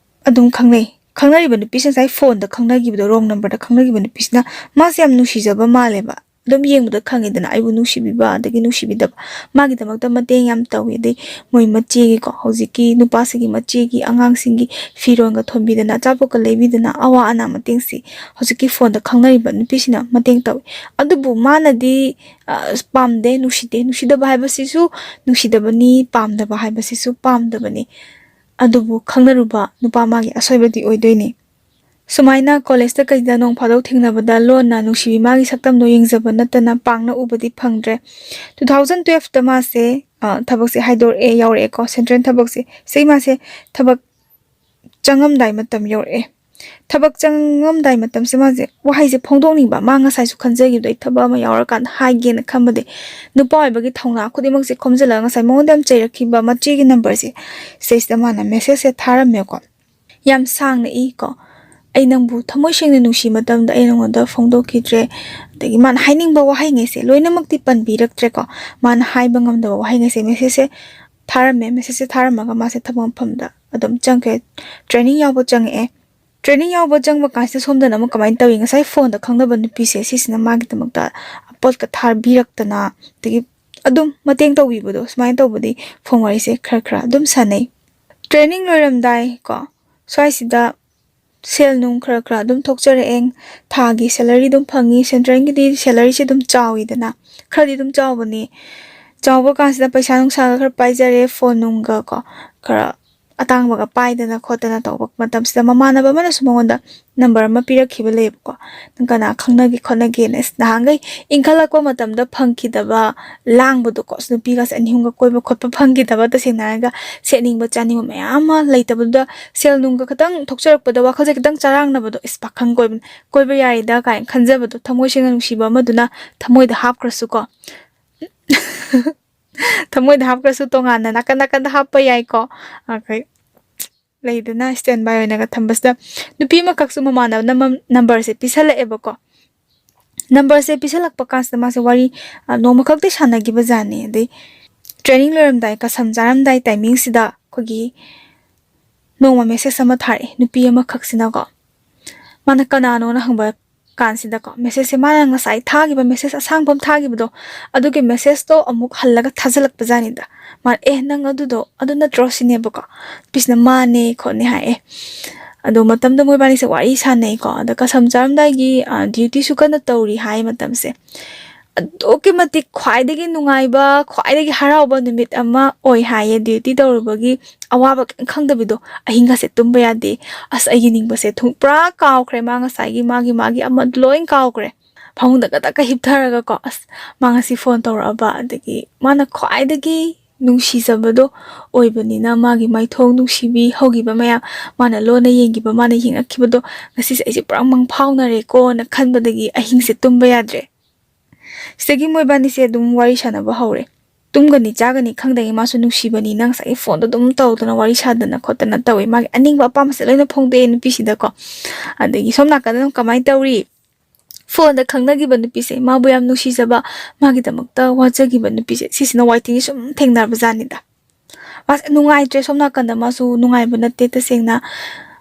ꯑꯗꯨꯝ ꯈꯪꯅꯩ꯫ ꯈꯪꯅꯔꯤꯕ ꯅꯨꯄꯤꯁꯦ ꯉꯁꯥꯏ ꯐꯣꯟꯗ ꯈꯪꯅꯈꯤꯕꯗꯣ, ꯔꯣꯡ ꯅꯝꯕꯔꯗ ꯈꯪꯅꯈꯤꯕ ꯅꯨꯄꯤꯁꯤꯅ ꯃꯥꯁꯦ ꯌꯥꯝ ꯅꯨꯡꯁꯤꯖꯕ ꯃꯥꯜꯂꯦꯕ꯫ ꯑꯗꯨꯝ ꯌꯦꯡꯕꯗ ꯈꯪꯉꯤꯗꯅ ꯑꯩꯕꯨ ꯅꯨꯡꯁꯤꯕꯤꯕ ꯑꯗꯒꯤ ꯅꯨꯡꯁꯤꯕꯤꯗꯕ꯫ ꯃꯥꯒꯤꯗꯃꯛꯇ ꯃꯇꯦꯡ ꯌꯥꯝ ꯇꯧꯋꯤ꯫ ꯑꯗꯩ ꯃꯣꯏ ꯃꯆꯦꯒꯤꯀꯣ, ꯍꯧꯖꯤꯛꯀꯤ ꯅꯨꯄꯥꯁꯤꯒꯤ ꯃꯆꯦꯒꯤ ꯑꯉꯥꯡꯁꯤꯡꯒꯤ ꯐꯤꯔꯣꯟꯒ ꯊꯣꯟꯕꯤꯗꯅ, ꯑꯆꯥꯄꯣꯠꯀ ꯂꯩꯕꯤꯗꯅ, ꯑꯋꯥ ꯑꯅꯥ ꯃꯇꯦꯡꯁꯤ ꯍꯧꯖꯤꯛꯀꯤ ꯐꯣꯟꯗ ꯈꯪꯅꯔꯤꯕ ꯅꯨꯄꯤꯁꯤꯅ ꯃꯇꯦꯡ ꯇꯧꯋꯤ꯫ ꯑꯗꯨꯕꯨ ꯃꯥꯅꯗꯤ, ꯑ, ꯄꯥꯝꯗꯦ, ꯅꯨꯡꯁꯤꯗꯦ꯫ ꯅꯨꯡꯁꯤꯗꯕ ꯍꯥꯏꯕꯁꯤꯁꯨ ꯅꯨꯡꯁꯤꯗꯕꯅꯤ, ꯄꯥꯝꯗꯕ ꯍꯥꯏꯕꯁꯤꯁꯨ ꯄꯥꯝꯗꯕꯅꯤ꯫ ꯑꯗꯨꯕꯨ ꯈꯪꯅꯔꯨꯕ ꯅꯨꯄꯥ ꯃꯥꯒꯤ ꯑꯁꯣꯏꯕꯗꯤ ꯑꯣꯏꯗꯣꯏꯅꯤ꯫ ꯁꯨꯃꯥꯏꯅ ꯀꯣꯂꯦꯖꯇ ꯀꯩꯗ ꯅꯣꯡ ꯐꯥꯗꯣꯛ ꯊꯦꯡꯅꯕꯗ ꯂꯣꯟꯅ ꯅꯨꯡꯁꯤꯕꯤ ꯃꯥꯒꯤ ꯁꯛꯇꯝꯗꯣ ꯌꯦꯡꯖꯕ ꯅꯠꯇꯅ ꯄꯥꯛꯅ ꯎꯕꯗꯤ ꯐꯪꯗ꯭ꯔꯦ꯫ Two thousand twelveꯇ ꯃꯥꯁꯦ, ꯑ, ꯊꯕꯛꯁꯦ ꯍꯥꯏꯗꯣꯔꯛꯑꯦ, ꯌꯥꯎꯔꯛꯑꯦꯀꯣ, ꯁꯦꯟꯇ꯭ꯔꯦꯜ ꯊꯕꯛꯁꯦ꯫ ꯁꯤ ꯃꯥꯁꯦ ꯊꯕꯛ ꯆꯪꯉꯝꯗꯥꯏ ꯃꯇꯝ ꯌꯧꯔꯛꯑꯦ꯫ ꯊꯕꯛ ꯆꯪꯉꯝꯗꯥꯏ ꯃꯇꯝꯁꯦ ꯃꯥꯁꯦ ꯋꯥꯍꯩꯁꯦ ꯐꯣꯡꯗꯣꯛꯅꯤꯡꯕ, ꯃꯥ ꯉꯁꯥꯏꯁꯨ ꯈꯟꯖꯈꯤꯕꯗꯣ, "ꯑꯩ ꯊꯕꯛ ꯑꯃ ꯌꯥꯎꯔꯀꯥꯟꯗ ꯍꯥꯏꯒꯦꯅ" ꯈꯟꯕꯗꯤ, ꯅꯨꯄꯥ ꯑꯣꯏꯕꯒꯤ ꯊꯧꯅꯥ ꯈꯨꯗꯤꯡꯃꯛꯁꯦ ꯈꯣꯝꯖꯤꯜꯂꯒ ꯉꯁꯥꯏ ꯃꯉꯣꯟꯗ ꯌꯥꯝ ꯆꯩꯔꯛꯈꯤꯕ ꯃꯆꯦꯒꯤ ꯅꯝꯕꯔꯁꯦ, ꯁꯤꯗꯩꯁꯤꯗ ꯃꯥꯅ ꯃꯦꯁꯦꯖꯁꯦ ꯊꯥꯔꯝꯃꯦꯀꯣ꯫ ꯌꯥꯝ ꯁꯥꯡꯅ ꯏꯀꯣ, "ꯑꯩ ꯅꯪꯕꯨ ꯊꯃꯣꯏ ꯁꯦꯡꯅ ꯅꯨꯡꯁꯤ ꯃꯇꯝꯗ ꯑꯩ ꯅꯉꯣꯟꯗ ꯐꯣꯡꯗꯣꯛꯈꯤꯗ꯭ꯔꯦ"꯫ ꯑꯗꯒꯤ ꯃꯥꯅ ꯍꯥꯏꯅꯤꯡꯕ ꯋꯥꯍꯩꯉꯩꯁꯦ ꯂꯣꯏꯅꯃꯛꯇꯤ ꯄꯟꯕꯤꯔꯛꯇ꯭ꯔꯦꯀꯣ꯫ ꯃꯥꯅ ꯍꯥꯏꯕ ꯉꯝꯗꯕ ꯋꯥꯍꯩꯉꯩꯁꯦ ꯃꯦꯁꯦꯖꯁꯦ ꯊꯥꯔꯝꯃꯦ꯫ ꯃꯦꯁꯦꯖꯁꯦ ꯊꯥꯔꯝꯃꯒ ꯃꯥꯁꯦ ꯊꯕꯛ ꯃꯐꯝꯗ ꯑꯗꯨꯝ ꯆꯪꯈ꯭ꯔꯦ꯫ ꯇ꯭ꯔꯦꯅꯤꯡ ꯌꯥꯎꯕ ꯆꯪꯉꯛꯑꯦ꯫ ꯇ꯭ꯔꯦꯅꯤꯡ ꯌꯥꯎꯕ ꯆꯪꯕ ꯀꯥꯟꯁꯤꯗ ꯁꯣꯝꯗꯅ ꯑꯃꯨꯛ ꯀꯃꯥꯏꯅ ꯇꯧꯏ? ꯉꯁꯥꯏ ꯐꯣꯟꯗ ꯈꯪꯅꯕ ꯅꯨꯄꯤꯁꯦ ꯁꯤꯁꯤꯅ ꯃꯥꯒꯤꯗꯃꯛꯇ ꯄꯣꯠꯀ ꯊꯥꯕꯤꯔꯛꯇꯅ, ꯑꯗꯒꯤ ꯑꯗꯨꯝ ꯃꯇꯦꯡ ꯇꯧꯕꯤꯕꯗꯣ, ꯁꯨꯃꯥꯏꯅ ꯇꯧꯕꯗꯤ ꯐꯣꯟ ꯋꯥꯔꯤꯁꯦ ꯈꯔ ꯈꯔ ꯑꯗꯨꯝ ꯁꯥꯟꯅꯩ꯫ ꯇ꯭ꯔꯦꯅꯤꯡ ꯂꯣꯏꯔꯝꯗꯥꯏ ꯀꯣ, ꯁ꯭ꯋꯥꯏꯁꯤꯗ ꯁꯦꯜ ꯅꯨꯡ ꯈꯔ ꯈꯔ ꯑꯗꯨꯝ ꯊꯣꯛꯆꯔꯛꯑꯦ꯫ ꯊꯥꯒꯤ ꯁꯦꯂꯔꯤ ꯑꯗꯨꯝ ꯐꯪꯉꯤ꯫ ꯁꯦꯟꯇ꯭ꯔꯦꯜꯒꯤꯗꯤ ꯁꯦꯂꯔꯤꯁꯦ ꯑꯗꯨꯝ ꯆꯥꯎꯋꯤꯗꯅ, ꯈꯔꯗꯤ ꯑꯗꯨꯝ ꯆꯥꯎꯕꯅꯤ꯫ ꯆꯥꯎꯕ ꯀꯥꯟꯁꯤꯗ ꯄꯩꯁꯥ ꯅꯨꯡꯁꯥꯒ ꯈꯔ ꯄꯥꯏꯖꯔꯦ, ꯐꯣꯟ ꯅꯨꯡꯒ ꯀꯣ, ꯈꯔ ꯑꯇꯥꯡꯕꯒ ꯄꯥꯏꯗꯅ ꯈꯣꯠꯇꯅ ꯇꯧꯕ ꯃꯇꯝꯁꯤꯗ ꯃꯃꯥꯟꯅꯕ ꯑꯃꯅꯁꯨ ꯃꯉꯣꯟꯗ ꯅꯝꯕꯔ ꯑꯃ ꯄꯤꯔꯛꯈꯤꯕ ꯂꯩꯌꯦꯕꯀꯣ꯫ "ꯅꯪ ꯀꯅꯥ ꯈꯪꯅꯒꯦ ꯈꯣꯠꯅꯒꯦꯅ?" ꯑꯁ, ꯅꯍꯥꯟꯈꯩ ꯏꯟꯈꯠꯂꯛꯄ ꯃꯇꯝꯗ ꯐꯪꯈꯤꯗꯕ ꯂꯥꯡꯕꯗꯣꯀꯣ, ꯑꯁ, ꯅꯨꯄꯤꯒꯁꯦ ꯑꯅꯤ ꯑꯍꯨꯝꯒ ꯀꯣꯏꯕ ꯈꯣꯠꯄ ꯐꯪꯈꯤꯗꯕ, ꯇꯁꯦꯡꯅ ꯍꯥꯏꯔꯒ ꯁꯦꯠꯅꯤꯡꯕ ꯆꯥꯅꯤꯡꯕ ꯃꯌꯥꯝ ꯑꯃ ꯂꯩꯇꯕꯗꯨꯗ, ꯁꯦꯜ ꯅꯨꯡꯒ ꯈꯤꯇꯪ ꯊꯣꯛꯆꯔꯛꯄꯗ ꯋꯥꯈꯜꯁꯦ ꯈꯤꯇꯪ ꯆꯔꯥꯡꯅꯕꯗꯣ, "ꯏꯁ, ꯄꯥꯈꯪ ꯀꯣꯏꯕ, ꯀꯣꯏꯕ ꯌꯥꯏꯗ" ꯀꯥꯏꯅ ꯈꯟꯖꯕꯗꯣ, ꯊꯃꯣꯏ ꯁꯦꯡꯅ ꯅꯨꯡꯁꯤꯕ ꯑꯃꯗꯨꯅ ꯊꯃꯣꯏꯗ ꯍꯥꯞꯈ꯭ꯔꯁꯨꯀꯣ꯫ ꯊꯃꯣꯏꯗ ꯍꯥꯞꯈ꯭ꯔꯁꯨ ꯇꯣꯉꯥꯟꯅ ꯅꯥꯀꯟ ꯅꯥꯀꯟꯗ ꯍꯥꯞꯄ ꯌꯥꯏꯀꯣ꯫ ꯑꯩꯈꯣꯏ ꯂꯩꯗꯅ, ꯁ꯭ꯇꯦꯟ ꯕꯥꯏ ꯑꯣꯏꯅꯒ ꯊꯝꯕꯁꯤꯗ, ꯅꯨꯄꯤ ꯑꯃꯈꯛꯁꯨ ꯃꯃꯥꯟꯅꯕꯅ ꯃꯝ-, ꯅꯝꯕꯔꯁꯦ ꯄꯤꯁꯜꯂꯛꯑꯦꯕꯀꯣ꯫ ꯅꯝꯕꯔꯁꯦ ꯄꯤꯁꯜꯂꯛꯄ ꯀꯥꯟꯁꯤꯗ ꯃꯥꯁꯦ ꯋꯥꯔꯤ, ꯑ, ꯅꯣꯡꯃꯈꯛꯇꯤ ꯁꯥꯟꯅꯈꯤꯕ ꯖꯥꯠꯅꯤ꯫ ꯑꯗꯩ ꯇ꯭ꯔꯦꯅꯤꯡ ꯂꯣꯏꯔꯝꯗꯥꯏ, ꯀꯁꯝ ꯆꯥꯔꯝꯗꯥꯏ ꯇꯥꯏꯃꯤꯡꯁꯤꯗ ꯑꯩꯈꯣꯏꯒꯤ ꯅꯣꯡꯃ ꯃꯦꯁꯦꯖ ꯑꯃ ꯊꯥꯔꯛꯑꯦ ꯅꯨꯄꯤ ꯑꯃꯈꯛꯁꯤꯅꯀꯣ꯫ ꯃꯥꯅ ꯀꯅꯥꯅꯣꯅ ꯍꯪꯕ ꯀꯥꯟꯁꯤꯗꯀꯣ, ꯃꯦꯁꯦꯖꯁꯦ, ꯃꯥꯅ ꯉꯁꯥꯏ ꯊꯥꯈꯤꯕ ꯃꯦꯁꯦꯖ ꯑꯁꯥꯡꯕ ꯑꯃ ꯊꯥꯈꯤꯕꯗꯣ, ꯑꯗꯨꯒꯤ ꯃꯦꯁꯦꯖꯇꯣ ꯑꯃꯨꯛ ꯍꯜꯂꯒ ꯊꯥꯖꯤꯜꯂꯛꯄ ꯖꯥꯠꯅꯤꯗ꯫ ꯃꯥꯅ, "ꯑꯦ, ꯅꯪ ꯑꯗꯨꯗꯣ, ꯑꯗꯨ ꯅꯠꯇ꯭ꯔꯣ?" ꯁꯤꯅꯦꯕꯀꯣ꯫ ꯅꯨꯄꯤꯁꯤꯅ, "ꯃꯥꯅꯦ ꯈꯣꯠꯅꯦ" ꯍꯥꯏꯌꯦ꯫ ꯑꯗꯣ ꯃꯇꯝꯗ ꯃꯣꯏꯕꯥꯅꯤꯁꯦ ꯋꯥꯔꯤ ꯁꯥꯟꯅꯩꯀꯣ꯫ ꯑꯗ ꯀꯁꯝ ꯆꯥꯔꯝꯗꯥꯏꯒꯤ, ꯑ, ꯗ꯭ꯌꯨꯇꯤꯁꯨ ꯀꯟꯅ ꯇꯧꯔꯤ ꯍꯥꯏ ꯃꯇꯝꯁꯦ꯫ ꯑꯗꯨꯛꯀꯤ ꯃꯇꯤꯛ ꯈ꯭ꯋꯥꯏꯗꯒꯤ ꯅꯨꯡꯉꯥꯏꯕ, ꯈ꯭ꯋꯥꯏꯗꯒꯤ ꯍꯔꯥꯎꯕ ꯅꯨꯃꯤꯠ ꯑꯃ ꯑꯣꯏ ꯍꯥꯏꯌꯦ, ꯗ꯭ꯌꯨꯇꯤ ꯇꯧꯔꯨꯕꯒꯤ ꯑꯋꯥꯕ ꯀꯩꯝ ꯈꯪꯗꯕꯤꯗꯣ꯫ ꯑꯍꯤꯡꯒꯁꯦ ꯇꯨꯝꯕ ꯌꯥꯗꯦ꯫ ꯑꯁ, ꯑꯩꯒꯤ ꯅꯤꯡꯕꯁꯦ ꯊꯨꯡ-, ꯄꯨꯔꯥ ꯀꯥꯎꯈ꯭ꯔꯦ꯫ ꯃꯥ ꯉꯁꯥꯏꯒꯤ ꯃꯥꯒꯤ, ꯃꯥꯒꯤ ꯑꯃ ꯂꯣꯏ ꯀꯥꯎꯈ꯭ꯔꯦ꯫ ꯐꯃꯨꯡꯗꯒ ꯇꯛꯀ ꯍꯤꯞꯊꯔꯒꯀꯣ, ꯑꯁ, ꯃꯥ ꯉꯁꯤ ꯐꯣꯟ ꯇꯧꯔꯛꯑꯕ, ꯑꯗꯒꯤ ꯃꯥꯅ ꯈ꯭ꯋꯥꯏꯗꯒꯤ ꯅꯨꯡꯁꯤꯖꯕꯗꯣ ꯑꯣꯏꯕꯅꯤꯅ, ꯃꯥꯒꯤ ꯃꯥꯏꯊꯣꯡ ꯅꯨꯡꯁꯤꯕꯤ, ꯍꯧꯈꯤꯕ ꯃꯌꯥꯝ, ꯃꯥꯅ ꯂꯣꯟꯅ ꯌꯦꯡꯈꯤꯕ, ꯃꯥꯅ ꯌꯦꯡꯉꯛꯈꯤꯕꯗꯣ, ꯉꯁꯤꯁꯦ ꯑꯩꯁꯦ ꯄꯨꯔꯥ ꯃꯪꯐꯥꯎꯅꯔꯦꯀꯣꯅ ꯈꯟꯕꯗꯒꯤ ꯑꯍꯤꯡꯁꯦ ꯇꯨꯝꯕ ꯌꯥꯗ꯭ꯔꯦ꯫ ꯁꯤꯗꯒꯤ ꯃꯣꯏꯕꯥꯅꯤꯁꯦ ꯑꯗꯨꯝ ꯋꯥꯔꯤ ꯁꯥꯟꯅꯕ ꯍꯧꯔꯦ꯫ ꯇꯨꯝꯒꯅꯤ ꯆꯥꯒꯅꯤ ꯈꯪꯗꯉꯩ ꯃꯥꯁꯨ ꯅꯨꯡꯁꯤꯕꯅꯤꯅ ꯉꯁꯥꯏꯒꯤ ꯐꯣꯟꯗꯣ ꯑꯗꯨꯝ ꯇꯧꯗꯅ ꯋꯥꯔꯤ ꯁꯥꯗꯅ ꯈꯣꯠꯇꯅ ꯇꯧꯋꯦ꯫ ꯃꯥꯒꯤ ꯑꯅꯤꯡꯕ ꯑꯄꯥꯝꯕꯁꯦ ꯂꯣꯏꯅ ꯐꯣꯡꯗꯣꯛꯑꯦ ꯅꯨꯄꯤꯁꯤꯗꯀꯣ꯫ ꯑꯗꯒꯤ ꯁꯣꯝ ꯅꯥꯀꯟꯗ ꯑꯗꯨꯝ ꯀꯃꯥꯏꯅ ꯇꯧꯔꯤ? ꯐꯣꯟꯗ ꯈꯪꯅꯈꯤꯕ ꯅꯨꯄꯤꯁꯦ, ꯃꯥꯕꯨ ꯌꯥꯝ ꯅꯨꯡꯁꯤꯖꯕ, ꯃꯥꯒꯤꯗꯃꯛꯇ ꯋꯥꯖꯈꯤꯕ ꯅꯨꯄꯤꯁꯦ, ꯁꯤꯁꯤꯅ ꯋꯥꯏꯇꯤꯡꯁꯦ ꯁꯨꯝ ꯊꯦꯡꯅꯕ ꯖꯥꯠꯅꯤꯗ꯫ ꯃꯥꯁꯦ ꯅꯨꯡꯉꯥꯏꯇ꯭ꯔꯦ, ꯁꯣꯝ ꯅꯥꯀꯟꯗ ꯃꯥꯁꯨ ꯅꯨꯡꯉꯥꯏꯕ ꯅꯠꯇꯦ ꯇꯁꯦꯡꯅ꯫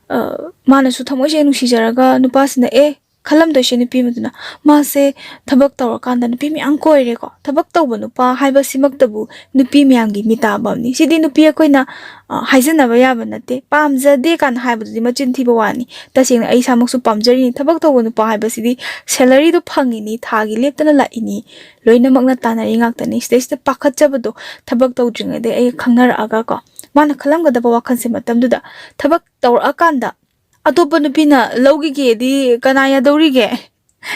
ꯑ, ꯃꯥꯅꯁꯨ ꯊꯃꯣꯏ ꯁꯦꯡꯅ ꯅꯨꯡꯁꯤꯖꯔꯒ ꯅꯨꯄꯥꯁꯤꯅ, ꯑꯦ, ꯈꯜꯂꯝꯗꯣꯏꯁꯦ ꯅꯨꯄꯤ ꯑꯃꯗꯨꯅ, ꯃꯥꯁꯦ ꯊꯕꯛ ꯇꯧꯔꯀꯥꯟꯗ ꯅꯨꯄꯤ ꯃꯌꯥꯝ ꯀꯣꯏꯔꯦꯀꯣ꯫ ꯊꯕꯛ ꯇꯧꯕ ꯅꯨꯄꯥ ꯍꯥꯏꯕꯁꯤꯃꯛꯇꯕꯨ ꯅꯨꯄꯤ ꯃꯌꯥꯝꯒꯤ ꯃꯤꯇꯥꯕ ꯑꯃꯅꯤ꯫ ꯁꯤꯗꯤ ꯅꯨꯄꯤ ꯑꯩꯈꯣꯏꯅ, ꯑ, ꯍꯥꯏꯖꯟꯅꯕ ꯌꯥꯕ ꯅꯠꯇꯦ꯫ ꯄꯥꯝꯖꯗꯦ ꯀꯥꯏꯅ ꯍꯥꯏꯕꯗꯨꯗꯤ ꯃꯆꯤꯟ ꯊꯤꯕ ꯋꯥꯅꯤ꯫ ꯇꯁꯦꯡꯅ ꯑꯩ ꯏꯁꯥꯃꯛꯁꯨ ꯄꯥꯝꯖꯔꯤꯅꯤ꯫ ꯊꯕꯛ ꯇꯧꯕ ꯅꯨꯄꯥ ꯍꯥꯏꯕꯁꯤꯗꯤ ꯁꯦꯂꯔꯤꯗꯣ ꯐꯪꯉꯤꯅꯤ, ꯊꯥꯒꯤ ꯂꯦꯞꯇꯅ ꯂꯥꯛꯏꯅꯤ, ꯂꯣꯏꯅꯃꯛꯅ ꯇꯥꯟꯅꯔꯤ ꯉꯥꯛꯇꯅꯤ꯫ ꯁꯤꯗꯩꯁꯤꯗ ꯄꯥꯈꯠꯆꯕꯗꯣ, ꯊꯕꯛ ꯇꯧꯗ꯭ꯔꯤꯉꯩꯗ ꯑꯩ ꯈꯪꯅꯔꯛꯑꯒ ꯀꯣ, ꯃꯥꯅ ꯈꯜꯂꯝꯒꯗꯕ ꯋꯥꯈꯜꯁꯦ ꯃꯇꯝꯗꯨꯗ ꯊꯕꯛ ꯇꯧꯔꯛꯑꯀꯥꯟꯗ ꯑꯇꯣꯞꯄ ꯅꯨꯄꯤꯅ ꯂꯧꯈꯤꯒꯦꯗꯤ ꯀꯅꯥ ꯌꯥꯗꯧꯔꯤꯒꯦ?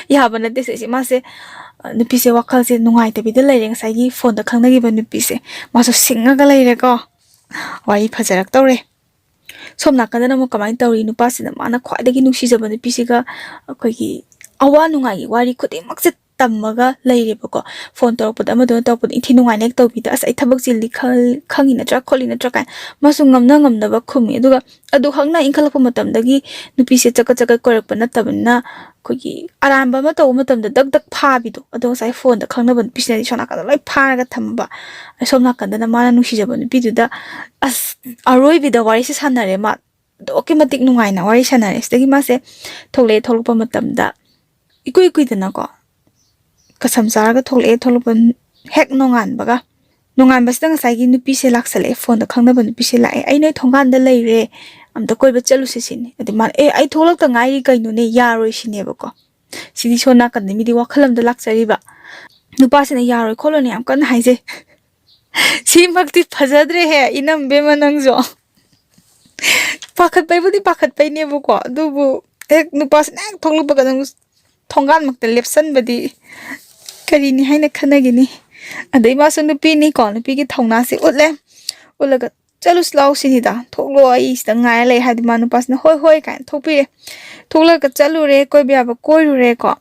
ꯌꯥꯕ ꯅꯠꯇꯦ ꯁꯦ꯫ ꯁꯤ ꯃꯥꯁꯦ, ꯑ, ꯅꯨꯄꯤꯁꯦ ꯋꯥꯈꯜꯁꯦ ꯅꯨꯡꯉꯥꯏꯇꯕꯤꯗ ꯂꯩꯔꯦ, ꯉꯁꯥꯏꯒꯤ ꯐꯣꯟꯗ ꯈꯪꯅꯈꯤꯕ ꯅꯨꯄꯤꯁꯦ꯫ ꯃꯥꯁꯨ ꯁꯤꯡꯉꯒ ꯂꯩꯔꯦꯀꯣ꯫ ꯋꯥꯔꯤ ꯐꯖꯔꯛꯇꯧꯔꯦ꯫ ꯁꯣꯝ ꯅꯥꯀꯟꯗꯅ ꯑꯃꯨꯛ ꯀꯃꯥꯏꯅ ꯇꯧꯔꯤ? ꯅꯨꯄꯥꯁꯤꯅ ꯃꯥꯅ ꯈ꯭ꯋꯥꯏꯗꯒꯤ ꯅꯨꯡꯁꯤꯖꯕ ꯅꯨꯄꯤꯁꯤꯒ ꯑꯩꯈꯣꯏꯒꯤ ꯑꯋꯥ ꯅꯨꯡꯉꯥꯏꯒꯤ ꯋꯥꯔꯤ ꯈꯨꯗꯤꯡꯃꯛꯁꯦ ꯇꯝꯃꯒ ꯂꯩꯔꯦꯕꯀꯣ꯫ ꯐꯣꯟ ꯇꯧꯔꯛꯄꯗ, ꯑꯃꯗꯨꯅ ꯇꯧꯔꯛꯄꯗ ꯏꯟꯊꯤ ꯅꯨꯡꯉꯥꯏꯅ ꯍꯦꯛ ꯇꯧꯕꯤꯗ, "ꯑꯁ, ꯑꯩ ꯊꯕꯛ ꯆꯤꯜꯂꯤ ꯈꯜ-, ꯈꯪꯉꯤ ꯅꯠꯇ꯭ꯔꯥ, ꯈꯣꯠꯂꯤ ꯅꯠꯇ꯭ꯔꯥ?" ꯀꯥꯏꯅ ꯃꯥꯁꯨ ꯉꯝꯅ ꯉꯝꯅꯕ ꯈꯨꯝꯃꯤ꯫ ꯑꯗꯨꯒ ꯑꯗꯨ ꯍꯛꯅ ꯏꯟꯈꯠꯂꯛꯄ ꯃꯇꯝꯗꯒꯤ ꯅꯨꯄꯤꯁꯦ ꯆꯀꯠ ꯆꯀꯠ ꯀꯣꯏꯔꯛꯄ ꯅꯠꯇꯕꯅꯤꯅ, ꯑꯩꯈꯣꯏꯒꯤ ꯑꯔꯥꯟꯕ ꯑꯃ ꯇꯧꯕ ꯃꯇꯝꯗ ꯗꯛ ꯗꯛ ꯐꯥꯕꯤꯗꯣ, ꯑꯗꯣ ꯉꯁꯥꯏ ꯐꯣꯟꯗ ꯈꯪꯅꯕ ꯅꯨꯄꯤꯁꯤꯅꯗꯤ ꯁꯣꯝ ꯅꯥꯀꯟꯗ ꯂꯣꯏ ꯐꯥꯔꯒ ꯊꯝꯃꯕ꯫ ꯑꯗꯩ ꯁꯣꯝ ꯅꯥꯀꯟꯗꯅ ꯃꯥꯅ ꯅꯨꯡꯁꯤꯖꯕ ꯅꯨꯄꯤꯗꯨꯗ ꯑꯁ ꯑꯔꯣꯏꯕꯤꯗ ꯋꯥꯔꯤꯁꯦ ꯁꯥꯟꯅꯔꯦ꯫ ꯃꯥ ꯑꯗꯨꯛꯀꯤ ꯃꯇꯤꯛ ꯅꯨꯡꯉꯥꯏꯅ ꯋꯥꯔꯤ ꯁꯥꯟꯅꯔꯦ꯫ ꯁꯤꯗꯒꯤ ꯃꯥꯁꯦ ꯊꯣꯛꯂꯛꯑꯦ꯫ ꯊꯣꯛꯂꯛꯄ ꯃꯇꯝꯗ ꯏꯀꯨꯏ ꯀꯨꯏꯗꯅꯀꯣ, ꯀꯁꯝ ꯆꯥꯔꯒ ꯊꯣꯛꯂꯛꯑꯦ꯫ ꯊꯣꯛꯂꯛꯄ ꯍꯦꯛ ꯅꯣꯡꯉꯥꯟꯕꯒ, ꯅꯣꯡꯉꯥꯟꯕꯁꯤꯗ ꯉꯁꯥꯏꯒꯤ ꯅꯨꯄꯤꯁꯦ ꯂꯥꯛꯁꯜꯂꯛꯑꯦ, ꯐꯣꯟꯗ ꯈꯪꯅꯕ ꯅꯨꯄꯤꯁꯦ ꯂꯥꯛꯑꯦ, "ꯑꯩ ꯅꯣꯏ ꯊꯣꯡꯒꯥꯟꯗ ꯂꯩꯔꯦ, ꯑꯝꯇ ꯀꯣꯏꯕ ꯆꯠꯂꯨꯁꯦ" ꯁꯤꯅꯤ꯫ ꯑꯗꯩ ꯃꯥꯅ, "ꯑꯦ, ꯑꯩ ꯊꯣꯛꯂꯛꯇ ꯉꯥꯏꯔꯤ ꯀꯩꯅꯣꯅꯦ, ꯌꯥꯔꯣꯏ" ꯁꯤꯅꯦꯕꯀꯣ꯫ ꯁꯤꯗꯤ ꯁꯣꯝ ꯅꯥꯀꯟꯗ ꯃꯤꯗꯤ ꯋꯥꯈꯜ ꯑꯃꯗ ꯂꯥꯛꯆꯔꯤꯕ꯫ ꯅꯨꯄꯥꯁꯤꯅ ꯌꯥꯔꯣꯏ ꯈꯣꯠꯂꯣꯏꯅ ꯌꯥꯝ ꯀꯟꯅ ꯍꯥꯏꯖꯩ꯫ ꯁꯤꯃꯛꯇꯤ ꯐꯖꯗ꯭ꯔꯦꯍꯦ, ꯏꯅꯝꯕꯦꯝꯃ ꯅꯪꯁꯨ꯫ ꯄꯥꯈꯠꯄꯩꯕꯨꯗꯤ ꯄꯥꯈꯠꯄꯩꯅꯦꯕꯀꯣ, ꯑꯗꯨꯕꯨ ꯍꯦꯛ ꯅꯨꯄꯥꯁꯤꯅ ꯍꯦꯛ ꯊꯣꯛꯂꯛꯄꯒ ꯑꯗꯨꯝ ꯊꯣꯡꯒꯥꯟꯃꯛꯇ ꯂꯦꯞꯁꯟꯕꯗꯤ ꯀꯔꯤꯅꯤ ꯍꯥꯏꯅ ꯈꯟꯅꯒꯅꯤ? ꯑꯗꯩ ꯃꯥꯁꯨ ꯅꯨꯄꯤꯅꯤꯀꯣ, ꯅꯨꯄꯤꯒꯤ ꯊꯧꯅꯥꯁꯤ ꯎꯠꯂꯦ꯫ ꯎꯠꯂꯒ, "ꯆꯠꯂꯨꯁꯤ ꯂꯥꯎ" ꯁꯤꯅꯤꯗ, "ꯊꯣꯛꯂꯣ, ꯑꯩ ꯁꯤꯗ ꯉꯥꯏꯔ ꯂꯩ" ꯍꯥꯏꯗꯤ ꯃꯥ ꯅꯨꯄꯥꯁꯤꯅ "ꯍꯣꯏ, ꯍꯣꯏ" ꯀꯥꯏꯅ ꯊꯣꯛꯄꯤꯔꯦ꯫ ꯊꯣꯛꯂꯒ ꯆꯠꯂꯨꯔꯦ, ꯀꯣꯏꯕ ꯌꯥꯕ ꯀꯣꯏꯔꯨꯔꯦꯀꯣ꯫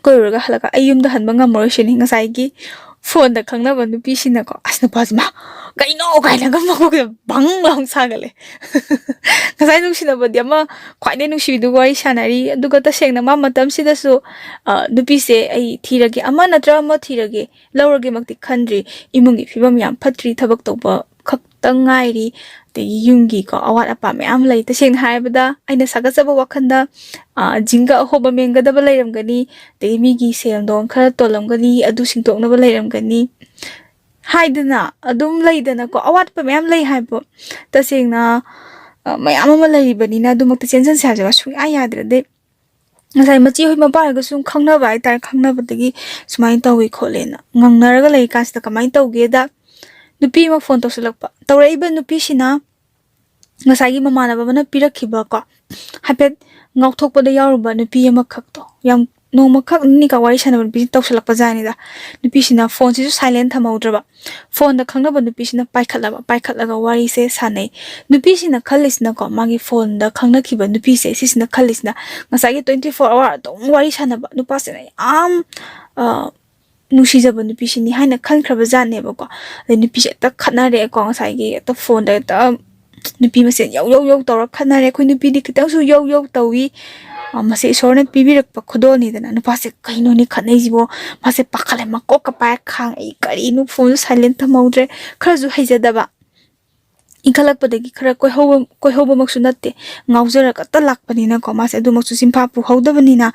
ꯀꯣꯏꯔꯨꯔꯒ ꯍꯜꯂꯛꯑꯒ ꯑꯩ ꯌꯨꯝꯗ ꯍꯟꯕ ꯉꯝꯃꯔꯣꯏ ꯁꯤꯅꯤ ꯉꯁꯥꯏꯒꯤ ꯐꯣꯟꯗ ꯈꯪꯅꯕ ꯅꯨꯄꯤꯁꯤꯅꯀꯣ꯫ ꯑꯁ, ꯅꯨꯄꯥꯁꯤ, "ꯃꯥ, ꯀꯩꯅꯣ?" ꯀꯥꯏꯅꯒ ꯃꯀꯣꯛꯁꯤꯗ ꯕꯪ ꯂꯥꯎ ꯁꯥꯒꯠꯂꯦ꯫ ꯉꯁꯥꯏ ꯅꯨꯡꯁꯤꯅꯕꯗꯤ ꯑꯃ ꯈ꯭ꯋꯥꯏꯗꯩ ꯅꯨꯡꯁꯤꯕꯤꯗꯨꯒ ꯋꯥꯔꯤ ꯁꯥꯟꯅꯔꯤ꯫ ꯑꯗꯨꯒ ꯇꯁꯦꯡꯅ ꯃꯥ ꯃꯇꯝꯁꯤꯗꯁꯨ, ꯑ, ꯅꯨꯄꯤꯁꯦ ꯑꯩ ꯊꯤꯔꯒꯦ, ꯑꯃ ꯅꯠꯇ꯭ꯔ ꯑꯃ ꯊꯤꯔꯒꯦ, ꯂꯧꯔꯒꯦꯃꯛꯇꯤ ꯈꯟꯗ꯭ꯔꯤ꯫ ꯏꯃꯨꯡꯒꯤ ꯐꯤꯕꯝ ꯌꯥꯝ ꯐꯠꯇ꯭ꯔꯤ, ꯊꯕꯛ ꯇꯧꯕ ꯈꯛꯇ ꯉꯥꯏꯔꯤ꯫ ꯑꯗꯒꯤ ꯌꯨꯝꯒꯤꯀꯣ ꯑꯋꯥꯠ ꯑꯄꯥ ꯃꯌꯥꯝ ꯂꯩ꯫ ꯇꯁꯦꯡꯅ ꯍꯥꯏꯔꯕꯗ ꯑꯩꯅ ꯁꯥꯒꯠꯆꯕ ꯋꯥꯈꯜꯗ, ꯑ, ꯖꯤꯡꯒ ꯑꯍꯣꯕ ꯃꯦꯟꯒꯗꯕ ꯂꯩꯔꯝꯒꯅꯤ, ꯑꯗꯒꯤ ꯃꯤꯒꯤ ꯁꯦꯜꯗꯣꯡ ꯈꯔ ꯇꯣꯜꯂꯝꯒꯅꯤ, ꯑꯗꯨ ꯁꯤꯡꯇꯣꯛꯅꯕ ꯂꯩꯔꯝꯒꯅꯤ ꯍꯥꯏꯗꯅ ꯑꯗꯨꯝ ꯂꯩꯗꯅꯀꯣ, ꯑꯋꯥꯠꯄ ꯃꯌꯥꯝ ꯂꯩ ꯍꯥꯏꯕ꯫ ꯇꯁꯦꯡꯅ, ꯑ, ꯃꯌꯥꯝ ꯑꯃ ꯂꯩꯔꯤꯕꯅꯤꯅ ꯑꯗꯨꯃꯛꯇ ꯆꯦꯟꯁꯤꯟꯁꯦ ꯍꯥꯏꯕꯁꯦ ꯁꯨꯡꯌꯥ ꯌꯥꯗ꯭ꯔꯦ꯫ ꯑꯗꯩ ꯉꯁꯥꯏ ꯃꯆꯦ ꯍꯣꯏ ꯃꯄꯥ ꯍꯣꯏꯒ ꯁꯨꯝ ꯈꯪꯅꯕ ꯍꯥꯏꯇꯥꯔꯦ, ꯈꯪꯅꯕꯗꯒꯤ ꯁꯨꯃꯥꯏꯅ ꯇꯧꯏ ꯈꯣꯠꯂꯦꯅ ꯉꯪꯅꯔꯒ ꯂꯩꯔꯤ ꯀꯥꯟꯁꯤꯗ ꯀꯃꯥꯏꯅ ꯇꯧꯒꯦꯗ, ꯅꯨꯄꯤ ꯑꯃ ꯐꯣꯟ ꯇꯧꯁꯤꯜꯂꯛꯄ꯫ ꯇꯧꯔꯛꯏꯕ ꯅꯨꯄꯤꯁꯤꯅ ꯉꯁꯥꯏꯒꯤ ꯃꯃꯥꯟꯅꯕ ꯑꯃꯅ ꯄꯤꯔꯛꯈꯤꯕꯀꯣ, ꯍꯥꯏꯐꯦꯠ ꯉꯥꯎꯊꯣꯛꯄꯗ ꯌꯥꯎꯔꯨꯕ ꯅꯨꯄꯤ ꯑꯃꯈꯛꯇꯣ, ꯌꯥꯝ ꯅꯣꯡꯃꯈꯛ ꯅꯤꯅꯤꯈꯛ ꯋꯥꯔꯤ ꯁꯥꯟꯅꯕ ꯅꯨꯄꯤꯁꯤ ꯇꯧꯁꯤꯜꯂꯛꯄ ꯖꯥꯠꯅꯤꯗ꯫ ꯅꯨꯄꯤꯁꯤꯅ ꯐꯣꯟꯁꯤꯁꯨ ꯁꯥꯏꯂꯦꯟ ꯊꯝꯍꯧꯗ꯭ꯔꯕ꯫ ꯐꯣꯟꯗ ꯈꯪꯅꯕ ꯅꯨꯄꯤꯁꯤꯅ ꯄꯥꯏꯈꯠꯂꯕ, ꯄꯥꯏꯈꯠꯂꯒ ꯋꯥꯔꯤꯁꯦ ꯁꯥꯟꯅꯩ꯫ ꯅꯨꯄꯤꯁꯤꯅ ꯈꯜꯂꯤꯁꯤꯅꯀꯣ, ꯃꯥꯒꯤ ꯐꯣꯟꯗ ꯈꯪꯅꯈꯤꯕ ꯅꯨꯄꯤꯁꯦ, ꯁꯤꯁꯤꯅ ꯈꯜꯂꯤꯁꯤꯅ ꯉꯁꯥꯏꯒꯤ twenty four hour ꯑꯗꯨꯝ ꯋꯥꯔꯤ ꯁꯥꯟꯅꯕ ꯅꯨꯄꯥꯁꯤꯅ ꯌꯥꯝ, ꯑ, ꯅꯨꯡꯁꯤꯖꯕ ꯅꯨꯄꯤꯁꯤꯅꯤ ꯍꯥꯏꯅ ꯈꯟꯈ꯭ꯔꯕ ꯖꯥꯠꯅꯦꯕꯀꯣ꯫ ꯑꯗꯩ ꯅꯨꯄꯤꯁꯦ ꯍꯦꯛꯇ ꯈꯠꯅꯔꯦꯀꯣ, ꯉꯁꯥꯏꯒꯤ ꯍꯦꯛꯇ ꯐꯣꯟꯗ ꯍꯦꯛꯇ ꯅꯨꯄꯤ ꯃꯁꯦꯟ ꯌꯧ ꯌꯧ ꯌꯧ ꯇꯧꯔ ꯈꯠꯅꯔꯦ꯫ ꯑꯩꯈꯣꯏ ꯅꯨꯄꯤꯗꯤ ꯈꯤꯇꯪꯁꯨ ꯌꯧ ꯌꯧ ꯇꯧꯏ꯫ ꯑ, ꯃꯁꯤ ꯏꯁꯣꯔꯅ ꯄꯤꯕꯤꯔꯛꯄ ꯈꯨꯗꯣꯜꯅꯤꯗꯅ꯫ ꯅꯨꯄꯥꯁꯦ ꯀꯩꯅꯣꯅꯦ ꯈꯠꯅꯩꯁꯤꯕꯣ? ꯃꯥꯁꯦ ꯄꯥꯈꯠꯂꯦ, ꯃꯀꯣꯛꯀ ꯄꯥꯏꯔ ꯈꯥꯡꯉꯦ꯫ "ꯑꯩ ꯀꯔꯤꯅꯣ, ꯐꯣꯟꯁꯨ ꯁꯥꯏꯂꯦꯟ ꯊꯝꯍꯧꯗ꯭ꯔꯦ"꯫ ꯈꯔꯁꯨ ꯍꯩꯖꯗꯕ, ꯏꯟꯈꯠꯂꯛꯄꯗꯒꯤ ꯈꯔ ꯀꯣꯏꯍꯧꯕ, ꯀꯣꯏꯍꯧꯕꯃꯛꯁꯨ ꯅꯠꯇꯦ, ꯉꯥꯎꯖꯔꯒꯇ ꯂꯥꯛꯄꯅꯤꯅꯀꯣ꯫ ꯃꯥꯁꯦ ꯑꯗꯨꯃꯛꯁꯨ ꯆꯤꯟꯐꯥ ꯄꯨꯍꯧꯗꯕꯅꯤꯅ,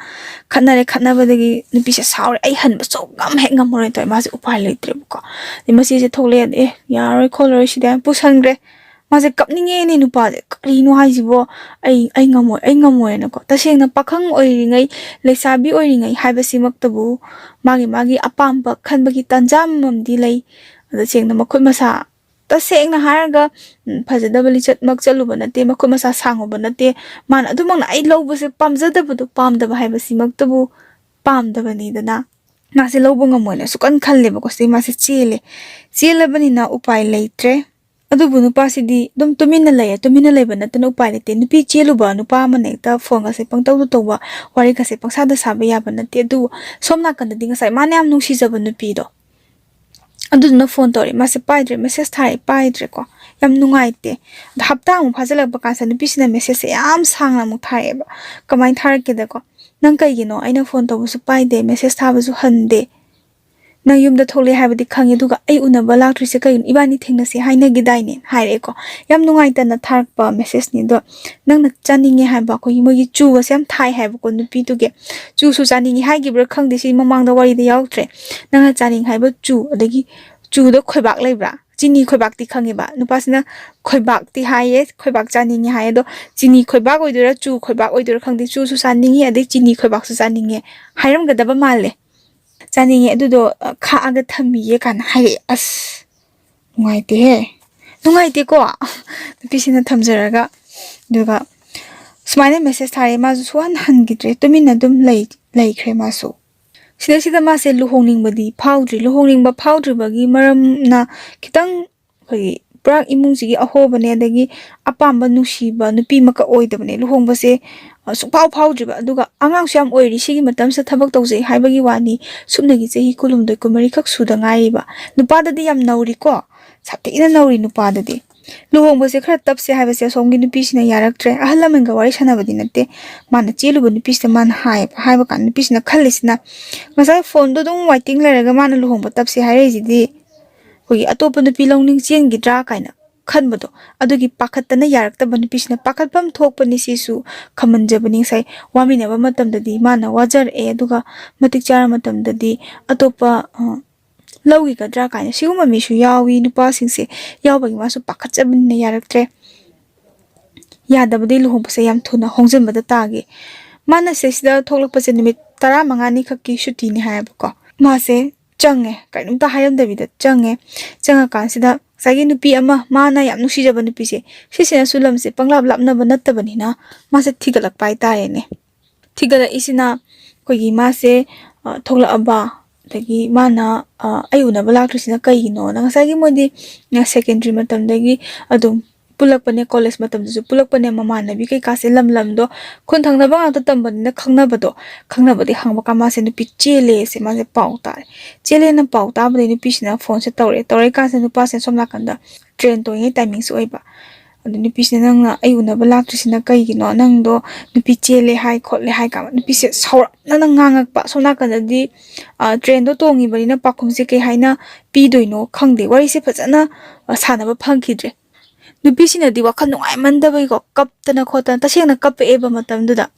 ꯈꯠꯅꯔꯦ꯫ ꯈꯠꯅꯕꯗꯒꯤ ꯅꯨꯄꯤꯁꯦ ꯁꯥꯎꯔꯦ, "ꯑꯩ ꯍꯟꯕ ꯁꯨꯡꯉꯝ ꯍꯦꯛ ꯉꯝꯃꯔꯣꯏ" ꯇꯧꯔꯦ꯫ ꯃꯥꯁꯦ ꯎꯄꯥꯏ ꯂꯩꯇ꯭ꯔꯦꯕꯀꯣ꯫ ꯑꯗꯩ ꯃꯆꯦꯁꯦ ꯊꯣꯛꯂꯛꯑꯦ, "ꯑꯦ, ꯌꯥꯔꯔꯣꯏ ꯈꯣꯠꯂꯔꯣꯏ ꯁꯤꯗꯤ" ꯍꯥꯏꯅ ꯄꯨꯁꯟꯈ꯭ꯔꯦ꯫ ꯃꯥꯁꯦ ꯀꯞꯅꯤꯡꯉꯦꯅꯦ ꯅꯨꯄꯥꯁꯦ, "ꯀꯔꯤꯅꯣ ꯍꯥꯏꯁꯤꯕꯣ? ꯑꯩ, ꯑꯩ ꯉꯝꯃꯣꯏ, ꯑꯩ ꯉꯝꯃꯣꯏꯅꯀꯣ"꯫ ꯇꯁꯦꯡꯅ ꯄꯥꯈꯪ ꯑꯣꯏꯔꯤꯉꯩ, ꯂꯩꯁꯥꯕꯤ ꯑꯣꯏꯔꯤꯉꯩ ꯍꯥꯏꯕꯁꯤꯃꯛꯇꯕꯨ ꯃꯥꯒꯤ, ꯃꯥꯒꯤ ꯑꯄꯥꯝꯕ ꯈꯟꯕꯒꯤ ꯇꯥꯟꯖꯥ ꯑꯃꯃꯝꯗꯤ ꯂꯩ꯫ ꯑꯗ ꯇꯁꯦꯡꯅ ꯃꯈꯨꯠ ꯃꯁꯥ, ꯇꯁꯦꯡꯅ ꯍꯥꯏꯔꯒ, ꯎꯝ, ꯐꯖꯗꯕ ꯂꯤꯆꯠꯃꯛ ꯆꯠꯂꯨꯕ ꯅꯠꯇꯦ, ꯃꯈꯨꯠ ꯃꯁꯥ ꯁꯥꯡꯉꯨꯕ ꯅꯠꯇꯦ꯫ ꯃꯥꯅ ꯑꯗꯨꯃꯛꯅ ꯑꯩ ꯂꯧꯕꯁꯦ ꯄꯥꯝꯖꯗꯕꯗꯣ, ꯄꯥꯝꯗꯕ ꯍꯥꯏꯕꯁꯤꯃꯛꯇꯕꯨ ꯄꯥꯝꯗꯕꯅꯤꯗꯅ꯫ ꯃꯥꯁꯦ ꯂꯧꯕ ꯉꯝꯃꯣꯏꯅ ꯁꯨꯛꯈꯟ ꯈꯜꯂꯦꯕꯀꯣ꯫ ꯁꯤꯗꯩ ꯃꯥꯁꯦ ꯆꯦꯜꯂꯦ꯫ ꯆꯦꯜꯂꯕꯅꯤꯅ ꯎꯄꯥꯏ ꯂꯩꯇ꯭ꯔꯦ꯫ ꯑꯗꯨꯕꯨ ꯅꯨꯄꯥꯁꯤꯗꯤ ꯑꯗꯨꯝ ꯇꯨꯃꯤꯟꯅ ꯂꯩꯌꯦ꯫ ꯇꯨꯃꯤꯟꯅ ꯂꯩꯕ ꯅꯠꯇꯅ ꯎꯄꯥꯏ ꯂꯩꯇꯦ꯫ ꯅꯨꯄꯤ ꯆꯦꯜꯂꯨꯕ ꯅꯨꯄꯥ ꯑꯃꯅ ꯍꯦꯛꯇ ꯐꯣꯟꯒꯁꯦ ꯄꯪꯇꯧꯗ ꯇꯧꯕ, ꯋꯥꯔꯤꯒꯁꯦ ꯄꯪꯁꯥꯗ ꯁꯥꯕ ꯌꯥꯕ ꯅꯠꯇꯦ꯫ ꯑꯗꯨꯕꯨ ꯁꯣꯝ ꯅꯥꯀꯟꯗꯗꯤ ꯉꯁꯥꯏ ꯃꯥꯅ ꯌꯥꯝ ꯅꯨꯡꯁꯤꯖꯕ ꯅꯨꯄꯤꯗꯣ, ꯑꯗꯨꯗꯨꯅ ꯐꯣꯟ ꯇꯧꯔꯛꯑꯦ꯫ ꯃꯥꯁꯦ ꯄꯥꯏꯗ꯭ꯔꯦ, ꯃꯦꯁꯦꯖ ꯊꯥꯔꯛꯑꯦ, ꯄꯥꯏꯗ꯭ꯔꯦꯀꯣ꯫ ꯌꯥꯝ ꯅꯨꯡꯉꯥꯏꯇꯦ꯫ ꯑꯗꯣ ꯍꯞꯇꯥ ꯑꯃꯨꯛ ꯐꯥꯖꯤꯜꯂꯛꯄ ꯀꯥꯟꯁꯤꯗ ꯅꯨꯄꯤꯁꯤꯅ ꯃꯦꯁꯦꯖꯁꯦ ꯌꯥꯝ ꯁꯥꯡꯅ ꯑꯃꯨꯛ ꯊꯥꯔꯛꯑꯦꯕ꯫ ꯀꯃꯥꯏꯅ ꯊꯥꯔꯛꯀꯦꯗꯀꯣ, "ꯅꯪ ꯀꯩꯒꯤꯅꯣ ꯑꯩꯅ ꯐꯣꯟ ꯇꯧꯕꯁꯨ ꯄꯥꯏꯗꯦ, ꯃꯦꯁꯦꯖ ꯊꯥꯕꯁꯨ ꯍꯟꯗꯦ? ꯅꯪ ꯌꯨꯝꯗ ꯊꯣꯛꯂꯛꯑꯦ ꯍꯥꯏꯕꯗꯤ ꯈꯪꯉꯦ, ꯑꯗꯨꯒ ꯑꯩ ꯎꯅꯕ ꯂꯥꯛꯇ꯭ꯔꯤꯁꯦ ꯀꯩꯒꯤꯅꯣ? ꯏꯕꯥꯅꯤ ꯊꯦꯡꯅꯁꯦ ꯍꯥꯏꯅꯈꯤꯗꯥꯏꯅꯦ?" ꯍꯥꯏꯔꯛꯑꯦꯀꯣ꯫ ꯌꯥꯝ ꯅꯨꯡꯉꯥꯏꯇꯅ ꯊꯥꯔꯛꯄ ꯃꯦꯁꯦꯖꯅꯤ꯫ ꯑꯗꯣ ꯅꯪꯅ ꯆꯥꯅꯤꯡꯉꯦ ꯍꯥꯏꯕ, ꯑꯩꯈꯣꯏꯒꯤ ꯃꯣꯏꯒꯤ ꯆꯨꯒꯁꯦ ꯌꯥꯝ ꯊꯥꯏ ꯍꯥꯏꯕꯀꯣ ꯅꯨꯄꯤꯗꯨꯒꯤ꯫ ꯆꯨꯁꯨ ꯆꯥꯅꯤꯡꯉꯦ ꯍꯥꯏꯈꯤꯕ꯭ꯔꯥ ꯈꯪꯗꯦ, ꯁꯤ ꯃꯃꯥꯡꯗ ꯋꯥꯔꯤꯗ ꯌꯥꯎꯗ꯭ꯔꯦ꯫ ꯅꯪꯅ ꯆꯥꯅꯤꯡꯉꯦ ꯍꯥꯏꯕ ꯆꯨ, ꯑꯗꯒꯤ ꯆꯨꯗ ꯈꯣꯏꯕꯥꯛ ꯂꯩꯕ꯭ꯔꯥ? ꯆꯤꯅꯤ ꯈꯣꯏꯕꯥꯛꯇꯤ ꯈꯪꯉꯦꯕ꯫ ꯅꯨꯄꯥꯁꯤꯅ ꯈꯣꯏꯕꯥꯛꯇꯤ ꯍꯥꯏꯌꯦ, ꯈꯣꯏꯕꯥꯛ ꯆꯥꯅꯤꯡꯉꯦ ꯍꯥꯏꯌꯦ꯫ ꯑꯗꯣ ꯆꯤꯅꯤ ꯈꯣꯏꯕꯥꯛ ꯑꯣꯏꯗꯣꯏꯔꯥ, ꯆꯨ ꯈꯣꯏꯕꯥꯛ ꯑꯣꯏꯗꯣꯏꯔꯥ ꯈꯪꯗꯦ, ꯆꯨꯁꯨ ꯆꯥꯅꯤꯡꯉꯤ, ꯑꯗꯩ ꯆꯤꯅꯤ ꯈꯣꯏꯕꯥꯛꯁꯨ ꯆꯥꯅꯤꯡꯉꯦ ꯍꯥꯏꯔꯝꯒꯗꯕ ꯃꯥꯜꯂꯦ꯫ "ꯆꯥꯅꯤꯡꯉꯦ, ꯑꯗꯨꯗꯣ, ꯑ, ꯈꯥꯛꯑꯒ ꯊꯝꯃꯤꯌꯦ" ꯀꯥꯏꯅ ꯍꯥꯏꯔꯛꯑꯦ꯫ ꯑꯁ, ꯅꯨꯡꯉꯥꯏꯇꯦꯍꯦ꯫ ꯅꯨꯡꯉꯥꯏꯇꯦꯀꯣ꯫ ꯅꯨꯄꯤꯁꯤꯅ ꯊꯝꯖꯔꯒ, ꯑꯗꯨꯒ ꯁꯨꯃꯥꯏꯅ ꯃꯦꯁꯦꯖ ꯊꯥꯔꯛꯑꯦ꯫ ꯃꯥꯁꯨ ꯁꯨꯍꯟ ꯍꯟꯈꯤꯗ꯭ꯔꯦ, ꯇꯨꯃꯤꯟꯅ ꯑꯗꯨꯝ ꯂꯩ ꯂꯩꯈ꯭ꯔꯦ ꯃꯥꯁꯨ꯫ ꯁꯤꯗꯩꯁꯤꯗ ꯃꯥꯁꯦ ꯂꯨꯍꯣꯡꯅꯤꯡꯕꯗꯤ ꯐꯥꯎꯗ꯭ꯔꯤ꯫ ꯂꯨꯍꯣꯡꯅꯤꯡꯕ ꯐꯥꯎꯗ꯭ꯔꯤꯕꯒꯤ ꯃꯔꯝꯅ ꯈꯤꯇꯪ ꯑꯩꯈꯣꯏꯒꯤ ꯄꯨꯔꯥ ꯏꯃꯨꯡꯁꯤꯒꯤ ꯑꯍꯣꯕꯅꯦ, ꯑꯗꯒꯤ ꯑꯄꯥꯝꯕ ꯅꯨꯡꯁꯤꯕ ꯅꯨꯄꯤꯃꯛꯀ ꯑꯣꯏꯗꯕꯅꯦ꯫ ꯂꯨꯍꯣꯡꯕꯁꯦ ꯑ, ꯁꯨꯡꯐꯥꯎ ꯐꯥꯎꯗ꯭ꯔꯤꯕ, ꯑꯗꯨꯒ ꯑꯉꯥꯡꯁꯨ ꯌꯥꯝ ꯑꯣꯏꯔꯤ꯫ ꯁꯤꯒꯤ ꯃꯇꯝꯁꯤꯗ ꯊꯕꯛ ꯇꯧꯖꯩ ꯍꯥꯏꯕꯒꯤ ꯋꯥꯅꯤ꯫ ꯁꯨꯞꯅꯒꯤ ꯆꯍꯤ ꯀꯨꯟꯍꯨꯝꯗꯣꯏ, ꯀꯨꯟꯃꯔꯤꯈꯛ ꯁꯨꯗ ꯉꯥꯏꯔꯤꯕ꯫ ꯅꯨꯄꯥꯗꯗꯤ ꯌꯥꯝ ꯅꯧꯔꯤꯀꯣ, ꯁꯥꯊꯤꯅ ꯅꯧꯔꯤ ꯅꯨꯄꯥꯗꯗꯤ꯫ ꯂꯨꯍꯣꯡꯕꯁꯦ ꯈꯔ ꯇꯞꯁꯦ ꯍꯥꯏꯕꯁꯦ ꯑꯁꯣꯝꯒꯤ ꯅꯨꯄꯤꯁꯤꯅ ꯌꯥꯔꯛꯇ꯭ꯔꯦ꯫ ꯑꯍꯜ ꯂꯃꯟꯒ ꯋꯥꯔꯤ ꯁꯥꯟꯅꯕꯗꯤ ꯅꯠꯇꯦ, ꯃꯥꯅ ꯆꯦꯜꯂꯨꯕ ꯅꯨꯄꯤꯁꯤꯗ ꯃꯥꯅ ꯍꯥꯏꯌꯦꯕ꯫ ꯍꯥꯏꯕ ꯀꯥꯟꯗ ꯅꯨꯄꯤꯁꯤꯅ ꯈꯜꯂꯤꯁꯤꯅ, ꯉꯁꯥꯏ ꯐꯣꯟꯗꯣ ꯑꯗꯨꯝ ꯋꯥꯏꯇꯤꯡ ꯂꯩꯔꯒ ꯃꯥꯅ ꯂꯨꯍꯣꯡꯕ ꯇꯞꯁꯦ ꯍꯥꯏꯔꯛꯏꯁꯤꯗꯤ ꯑꯩꯈꯣꯏꯒꯤ ꯑꯇꯣꯞꯄ ꯅꯨꯄꯤ ꯂꯧꯅꯤꯡ ꯆꯦꯟꯈꯤꯗ꯭ꯔꯥ ꯀꯥꯏꯅ ꯈꯟꯕꯗꯣ, ꯑꯗꯨꯒꯤ ꯄꯥꯈꯠꯇꯅ ꯌꯥꯔꯛꯇꯕ ꯅꯨꯄꯤꯁꯤꯅ꯫ ꯄꯥꯈꯠꯐꯝ ꯊꯣꯛꯄꯅꯤ ꯁꯤꯁꯨ, ꯈꯝꯍꯟꯖꯕꯅꯤ꯫ ꯉꯁꯥꯏ ꯋꯥꯃꯤꯟꯅꯕ ꯃꯇꯝꯗꯗꯤ ꯃꯥꯅ ꯋꯥꯖꯔꯛꯑꯦ, ꯑꯗꯨꯒ ꯃꯇꯤꯛ ꯆꯥꯔ ꯃꯇꯝꯗꯗꯤ ꯑꯇꯣꯞꯄ, ꯑ, ꯂꯧꯈꯤꯒꯗ꯭ꯔꯥ ꯀꯥꯏꯅ ꯁꯤꯒꯨꯝꯕ ꯃꯤꯁꯨ ꯌꯥꯎꯏ꯫ ꯅꯨꯄꯥꯁꯤꯡꯁꯦ ꯌꯥꯎꯕꯒꯤ ꯃꯥꯁꯨ ꯄꯥꯈꯠꯆꯕꯅꯤꯅ ꯌꯥꯔꯛꯇ꯭ꯔꯦ꯫ ꯌꯥꯗꯕꯗꯒꯤ ꯂꯨꯍꯣꯡꯕꯁꯦ ꯌꯥꯝ ꯊꯨꯅ ꯍꯣꯡꯖꯤꯟꯕꯗ ꯇꯥꯈꯤ꯫ ꯃꯥꯅ ꯁꯤꯗꯩꯁꯤꯗ ꯊꯣꯛꯂꯛꯄꯁꯦ ꯅꯨꯃꯤꯠ ꯇꯔꯥꯃꯉꯥꯅꯤ ꯈꯛꯀꯤ ꯁꯨꯇꯤꯅꯤ ꯍꯥꯏꯌꯦꯕꯀꯣ꯫ ꯃꯥꯁꯦ ꯆꯪꯉꯦ, ꯀꯔꯤꯝꯇ ꯍꯥꯏꯔꯝꯗꯕꯤꯗ ꯆꯪꯉꯦ꯫ ꯆꯪꯉꯀꯥꯟꯁꯤꯗ ꯉꯁꯥꯏꯒꯤ ꯅꯨꯄꯤ ꯑꯃ, ꯃꯥꯅ ꯌꯥꯝ ꯅꯨꯡꯁꯤꯖꯕ ꯅꯨꯄꯤꯁꯦ, ꯁꯤꯁꯤꯅꯁꯨ ꯂꯝꯁꯦ ꯄꯪꯂꯥꯞ ꯂꯥꯞꯅꯕ ꯅꯠꯇꯕꯅꯤꯅ ꯃꯥꯁꯦ ꯊꯤꯒꯠꯂꯛꯄ ꯍꯥꯏꯇꯥꯔꯦꯅꯦ꯫ ꯊꯤꯒꯠꯂꯛꯏꯁꯤꯅ ꯑꯩꯈꯣꯏꯒꯤ ꯃꯥꯁꯦ, ꯑ, ꯊꯣꯛꯂꯛꯑꯕ, ꯑꯗꯒꯤ ꯃꯥꯅ, ꯑ, ꯑꯩ ꯎꯅꯕ ꯂꯥꯛꯇ꯭ꯔꯤꯁꯤꯅ ꯀꯩꯒꯤꯅꯣꯅ꯫ ꯉꯁꯥꯏꯒꯤ ꯃꯣꯏꯗꯤ, ꯑ, ꯁꯦꯀꯦꯟꯗꯔꯤ ꯃꯇꯝꯗꯒꯤ ꯑꯗꯨꯝ ꯄꯨꯜꯂꯛꯄꯅꯦ, ꯀꯣꯂꯦꯖ ꯃꯇꯝꯗꯁꯨ ꯄꯨꯜꯂꯛꯄꯅꯦ, ꯃꯃꯥꯟꯅꯕꯤ ꯀꯩꯀꯥꯁꯦ ꯂꯝ ꯂꯝꯗꯣ ꯈꯨꯟ ꯊꯪꯅꯕ ꯉꯥꯛꯇ ꯇꯝꯕꯅꯤꯅ ꯈꯪꯅꯕꯗꯣ, ꯈꯪꯅꯕꯗꯤ ꯍꯪꯕ ꯀꯥꯟ ꯃꯥꯁꯦ ꯅꯨꯄꯤ ꯆꯦꯜꯂꯦꯁꯦ ꯃꯥꯁꯦ ꯄꯥꯎ ꯇꯥꯔꯦ꯫ ꯆꯦꯜꯂꯦꯅ ꯄꯥꯎ ꯇꯥꯕꯗꯒꯤ ꯅꯨꯄꯤꯁꯤꯅ ꯐꯣꯟꯁꯦ ꯇꯧꯔꯛꯑꯦ꯫ ꯇꯧꯔꯛꯏꯀꯥꯟꯁꯤꯗ ꯅꯨꯄꯥꯁꯤꯅ ꯁꯣꯝ ꯅꯥꯀꯟꯗ ꯇ꯭ꯔꯦꯟ ꯇꯣꯡꯉꯤꯉꯩ ꯇꯥꯏꯃꯤꯡꯁꯨ ꯑꯣꯏꯕ꯫ ꯑꯗꯨ ꯅꯨꯄꯤꯁꯤꯅ, "ꯅꯪꯅ ꯑꯩ ꯎꯅꯕ ꯂꯥꯛꯇ꯭ꯔꯤꯁꯤꯅ ꯀꯩꯒꯤꯅꯣ? ꯅꯪꯗꯣ ꯅꯨꯄꯤ ꯆꯦꯜꯂꯦ ꯍꯥꯏ ꯈꯣꯠꯂꯦ" ꯍꯥꯏ ꯀꯥꯟꯗ ꯅꯨꯄꯤꯁꯦ ꯁꯥꯎꯔꯞꯅꯅ ꯉꯥꯡꯉꯛꯄ꯫ ꯁꯣꯝ ꯅꯥꯀꯟꯗꯗꯤ, ꯑ, ꯇ꯭ꯔꯦꯟꯗꯣ ꯇꯣꯡꯉꯤꯕꯅꯤꯅ ꯄꯥꯎꯈꯨꯝꯁꯦ ꯀꯩ ꯍꯥꯏꯅ ꯄꯤꯗꯣꯏꯅꯣ ꯈꯪꯗꯦ꯫ ꯋꯥꯔꯤꯁꯦ ꯐꯖꯅ, ꯑ, ꯁꯥꯟꯅꯕ ꯐꯪꯈꯤꯗ꯭ꯔꯦ꯫ ꯅꯨꯄꯤꯁꯤꯅꯗꯤ ꯋꯥꯈꯜ ꯅꯨꯡꯉꯥꯏꯃꯟꯗꯕꯒꯤꯀꯣ, ꯀꯞꯇꯅ ꯈꯣꯠꯇꯅ ꯇꯁꯦꯡꯅ ꯀꯞꯄꯛꯑꯦꯕ ꯃꯇꯝꯗꯨꯗ꯫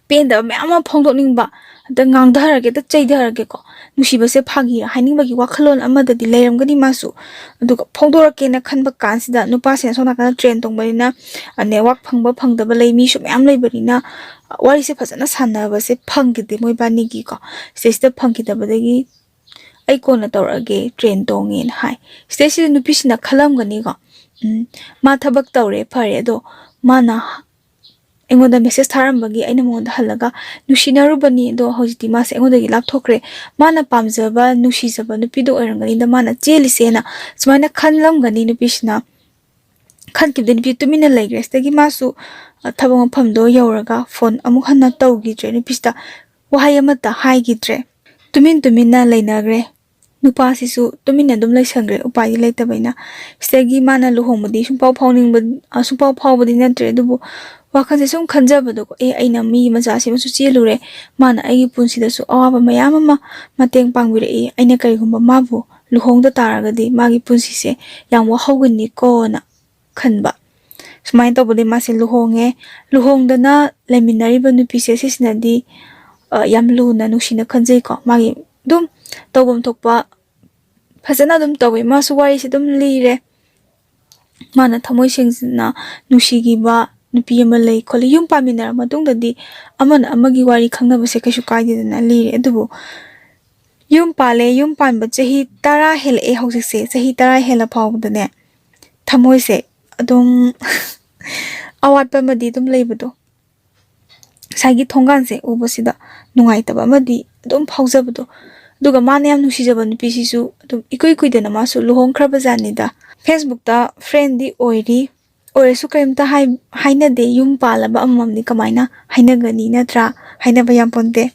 ꯄꯦꯟꯗꯕ ꯃꯌꯥꯝ ꯑꯃ ꯐꯣꯡꯗꯣꯛꯅꯤꯡꯕ, ꯑꯗ ꯉꯥꯡꯊꯔꯒꯦ, ꯑꯗ ꯆꯩꯊꯔꯒꯦꯀꯣ, ꯅꯨꯡꯁꯤꯕꯁꯦ ꯐꯥꯒꯤꯔ ꯍꯥꯏꯅꯤꯡꯕꯒꯤ ꯋꯥꯈꯜꯂꯣꯟ ꯑꯃꯗꯗꯤ ꯂꯩꯔꯝꯒꯅꯤ ꯃꯥꯁꯨ꯫ ꯑꯗꯨꯒ ꯐꯣꯡꯗꯣꯔꯛꯀꯦꯅ ꯈꯟꯕ ꯀꯥꯟꯁꯤꯗ ꯅꯨꯄꯥꯁꯤꯅ ꯁꯣꯝ ꯅꯥꯀꯟꯗ ꯇ꯭ꯔꯦꯟ ꯇꯣꯡꯕꯅꯤꯅ, ꯑ, ꯅꯦꯠꯋꯥꯛ ꯐꯪꯕ ꯐꯪꯗꯕ ꯂꯩ, ꯃꯤꯁꯨ ꯃꯌꯥꯝ ꯂꯩꯕꯅꯤꯅ, ꯑ, ꯋꯥꯔꯤꯁꯦ ꯐꯖꯅ ꯁꯥꯟꯅꯕꯁꯦ ꯐꯪꯈꯤꯗꯦ ꯃꯣꯏꯕꯥꯅꯤꯒꯤꯀꯣ꯫ ꯁꯤꯗꯩꯁꯤꯗ ꯐꯪꯈꯤꯗꯕꯗꯒꯤ "ꯑꯩ ꯀꯣꯟꯅ ꯇꯧꯔꯛꯑꯒꯦ, ꯇ꯭ꯔꯦꯟ ꯇꯣꯡꯉꯦꯅ" ꯍꯥꯏ꯫ ꯁꯤꯗꯩꯁꯤꯗ ꯅꯨꯄꯤꯁꯤꯅ ꯈꯜꯂꯝꯒꯅꯤꯀꯣ, "ꯎꯝ, ꯃꯥ ꯊꯕꯛ ꯇꯧꯔꯦ, ꯐꯔꯦ, ꯑꯗꯣ ꯃꯥꯅ ꯑꯩꯉꯣꯟꯗ ꯃꯦꯁꯦꯖ ꯊꯥꯔꯝꯕꯒꯤ ꯑꯩꯅ ꯃꯉꯣꯟꯗ ꯍꯜꯂꯒ ꯅꯨꯡꯁꯤꯅꯔꯨꯕꯅꯤ, ꯑꯗꯣ ꯍꯧꯖꯤꯛꯇꯤ ꯃꯥꯁꯦ ꯑꯩꯉꯣꯟꯗꯒꯤ ꯂꯥꯞꯊꯣꯛꯈ꯭ꯔꯦ, ꯃꯥꯅ ꯄꯥꯝꯖꯕ, ꯅꯨꯡꯁꯤꯖꯕ ꯅꯨꯄꯤꯗꯣ ꯑꯣꯏꯔꯝꯒꯅꯤꯗ ꯃꯥꯅ ꯆꯦꯜꯂꯤꯁꯦꯅ" ꯁꯨꯃꯥꯏꯅ ꯈꯜꯂꯝꯒꯅꯤ ꯅꯨꯄꯤꯁꯤꯅ꯫ ꯈꯟꯈꯤꯕꯗꯩ ꯅꯨꯄꯤ ꯇꯨꯃꯤꯟꯅ ꯂꯩꯈ꯭ꯔꯦ꯫ ꯁꯤꯗꯒꯤ ꯃꯥꯁꯨ, ꯑ, ꯊꯕꯛ ꯃꯐꯝꯗꯣ ꯌꯧꯔꯒ ꯐꯣꯟ ꯑꯃꯨꯛ ꯍꯟꯅ ꯇꯧꯈꯤꯗ꯭ꯔꯦ, ꯅꯨꯄꯤꯁꯤꯗ ꯋꯥꯍꯩ ꯑꯃꯠꯇ ꯍꯥꯏꯈꯤꯗ꯭ꯔꯦ꯫ ꯇꯨꯃꯤꯟ ꯇꯨꯃꯤꯟꯅ ꯂꯩꯅꯈ꯭ꯔꯦ꯫ ꯅꯨꯄꯥꯁꯤꯁꯨ ꯇꯨꯃꯤꯟꯅ ꯑꯗꯨꯝ ꯂꯩꯁꯟꯈ꯭ꯔꯦ, ꯎꯄꯥꯏꯗꯤ ꯂꯩꯇꯕꯅꯤꯅ꯫ ꯁꯤꯗꯒꯤ ꯃꯥꯅ ꯂꯨꯍꯣꯡꯕꯗꯤ ꯁꯨꯡꯄꯥꯎ ꯐꯥꯎꯅꯤꯡꯕ, ꯑ, ꯁꯨꯡꯄꯥꯎ ꯐꯥꯎꯕꯗꯤ ꯅꯠꯇ꯭ꯔꯦ, ꯑꯗꯨꯕꯨ ꯋꯥꯈꯜꯁꯦ ꯁꯨꯝ ꯈꯟꯖꯕꯗꯣꯀꯣ, "ꯑꯦ, ꯑꯩꯅ ꯃꯤꯒꯤ ꯃꯆꯥꯁꯤꯃꯁꯨ ꯆꯦꯜꯂꯨꯔꯦ, ꯃꯥꯅ ꯑꯩꯒꯤ ꯄꯨꯟꯁꯤꯗꯁꯨ ꯑꯋꯥꯕ ꯃꯌꯥꯝ ꯑꯃ ꯃꯇꯦꯡ ꯄꯥꯡꯕꯤꯔꯛꯏ, ꯑꯩꯅ ꯀꯔꯤꯒꯨꯝꯕ ꯃꯥꯕꯨ ꯂꯨꯍꯣꯡꯗ ꯇꯥꯔꯒꯗꯤ ꯃꯥꯒꯤ ꯄꯨꯟꯁꯤꯁꯦ ꯌꯥꯝ ꯋꯥꯍꯧꯒꯅꯤꯀꯣꯅ" ꯈꯟꯕ꯫ ꯁꯨꯃꯥꯏꯅ ꯇꯧꯕꯗꯒꯤ ꯃꯥꯁꯦ ꯂꯨꯍꯣꯡꯉꯦ꯫ ꯂꯨꯍꯣꯡꯗꯅ ꯂꯩꯃꯤꯟꯅꯔꯤꯕ ꯅꯨꯄꯤꯁꯦ ꯁꯤꯁꯤꯅꯗꯤ, ꯑ, ꯌꯥꯝ ꯂꯨꯅ ꯅꯨꯡꯁꯤꯅ ꯈꯟꯖꯩꯀꯣ꯫ ꯃꯥꯒꯤ ꯑꯗꯨꯝ ꯇꯧꯐꯝ ꯊꯣꯛꯄ ꯐꯖꯅ ꯑꯗꯨꯝ ꯇꯧꯋꯦ꯫ ꯃꯥꯁꯨ ꯋꯥꯔꯤꯁꯦ ꯑꯗꯨꯝ ꯂꯤꯔꯦ꯫ ꯃꯥꯅ ꯊꯃꯣꯏ ꯁꯦꯡꯅ ꯅꯨꯡꯁꯤꯈꯤꯕ ꯅꯨꯄꯤ ꯑꯃ ꯂꯩ ꯈꯣꯠꯂꯤ꯫ ꯌꯨꯝ ꯄꯥꯟꯃꯤꯟꯅꯔ ꯃꯇꯨꯡꯗꯗꯤ ꯑꯃꯅ ꯑꯃꯒꯤ ꯋꯥꯔꯤ ꯈꯪꯅꯕꯁꯦ ꯀꯩꯁꯨ ꯀꯥꯏꯗꯦꯗꯅ, ꯂꯤꯔꯦ꯫ ꯑꯗꯨꯕꯨ ꯌꯨꯝ ꯄꯥꯜꯂꯦ, ꯌꯨꯝ ꯄꯥꯟꯕ ꯆꯍꯤ ꯇꯔꯥ ꯍꯦꯜꯂꯛꯑꯦ ꯍꯧꯖꯤꯛꯁꯦ꯫ ꯆꯍꯤ ꯇꯔꯥ ꯍꯦꯜꯂ ꯐꯥꯎꯕꯗꯅꯦ ꯊꯃꯣꯏꯁꯦ ꯑꯗꯨꯝ ꯑꯋꯥꯠꯄ ꯑꯃꯗꯤ ꯑꯗꯨꯝ ꯂꯩꯕꯗꯣ, ꯉꯁꯥꯏꯒꯤ ꯊꯣꯡꯒꯥꯟꯁꯦ ꯎꯕꯁꯤꯗ ꯅꯨꯡꯉꯥꯏꯇꯕ ꯑꯃꯗꯤ ꯑꯗꯨꯝ ꯐꯥꯎꯖꯕꯗꯣ꯫ ꯑꯗꯨꯒ ꯃꯥꯅ ꯌꯥꯝ ꯅꯨꯡꯁꯤꯖꯕ ꯅꯨꯄꯤꯁꯤꯁꯨ ꯑꯗꯨꯝ ꯏꯀꯨꯏ ꯀꯨꯏꯗꯅ ꯃꯥꯁꯨ ꯂꯨꯍꯣꯡꯈ꯭ꯔꯕ ꯖꯥꯠꯅꯤꯗ꯫ ꯐꯦꯁꯕꯨꯛꯇ ꯐ꯭ꯔꯦꯟꯗꯤ ꯑꯣꯏꯔꯤ, ꯑꯣꯏꯔꯁꯨ ꯀꯔꯤꯝꯇ ꯍꯥꯏ-, ꯍꯥꯏꯅꯗꯦ꯫ ꯌꯨꯝ ꯄꯥꯜꯂꯕ ꯑꯃꯃꯝꯗꯤ ꯀꯃꯥꯏꯅ ꯍꯥꯏꯅꯒꯅꯤ, ꯅꯠꯇ꯭ꯔꯥ? ꯍꯥꯏꯅꯕ ꯌꯥꯝ ꯄꯣꯟꯇꯦ꯫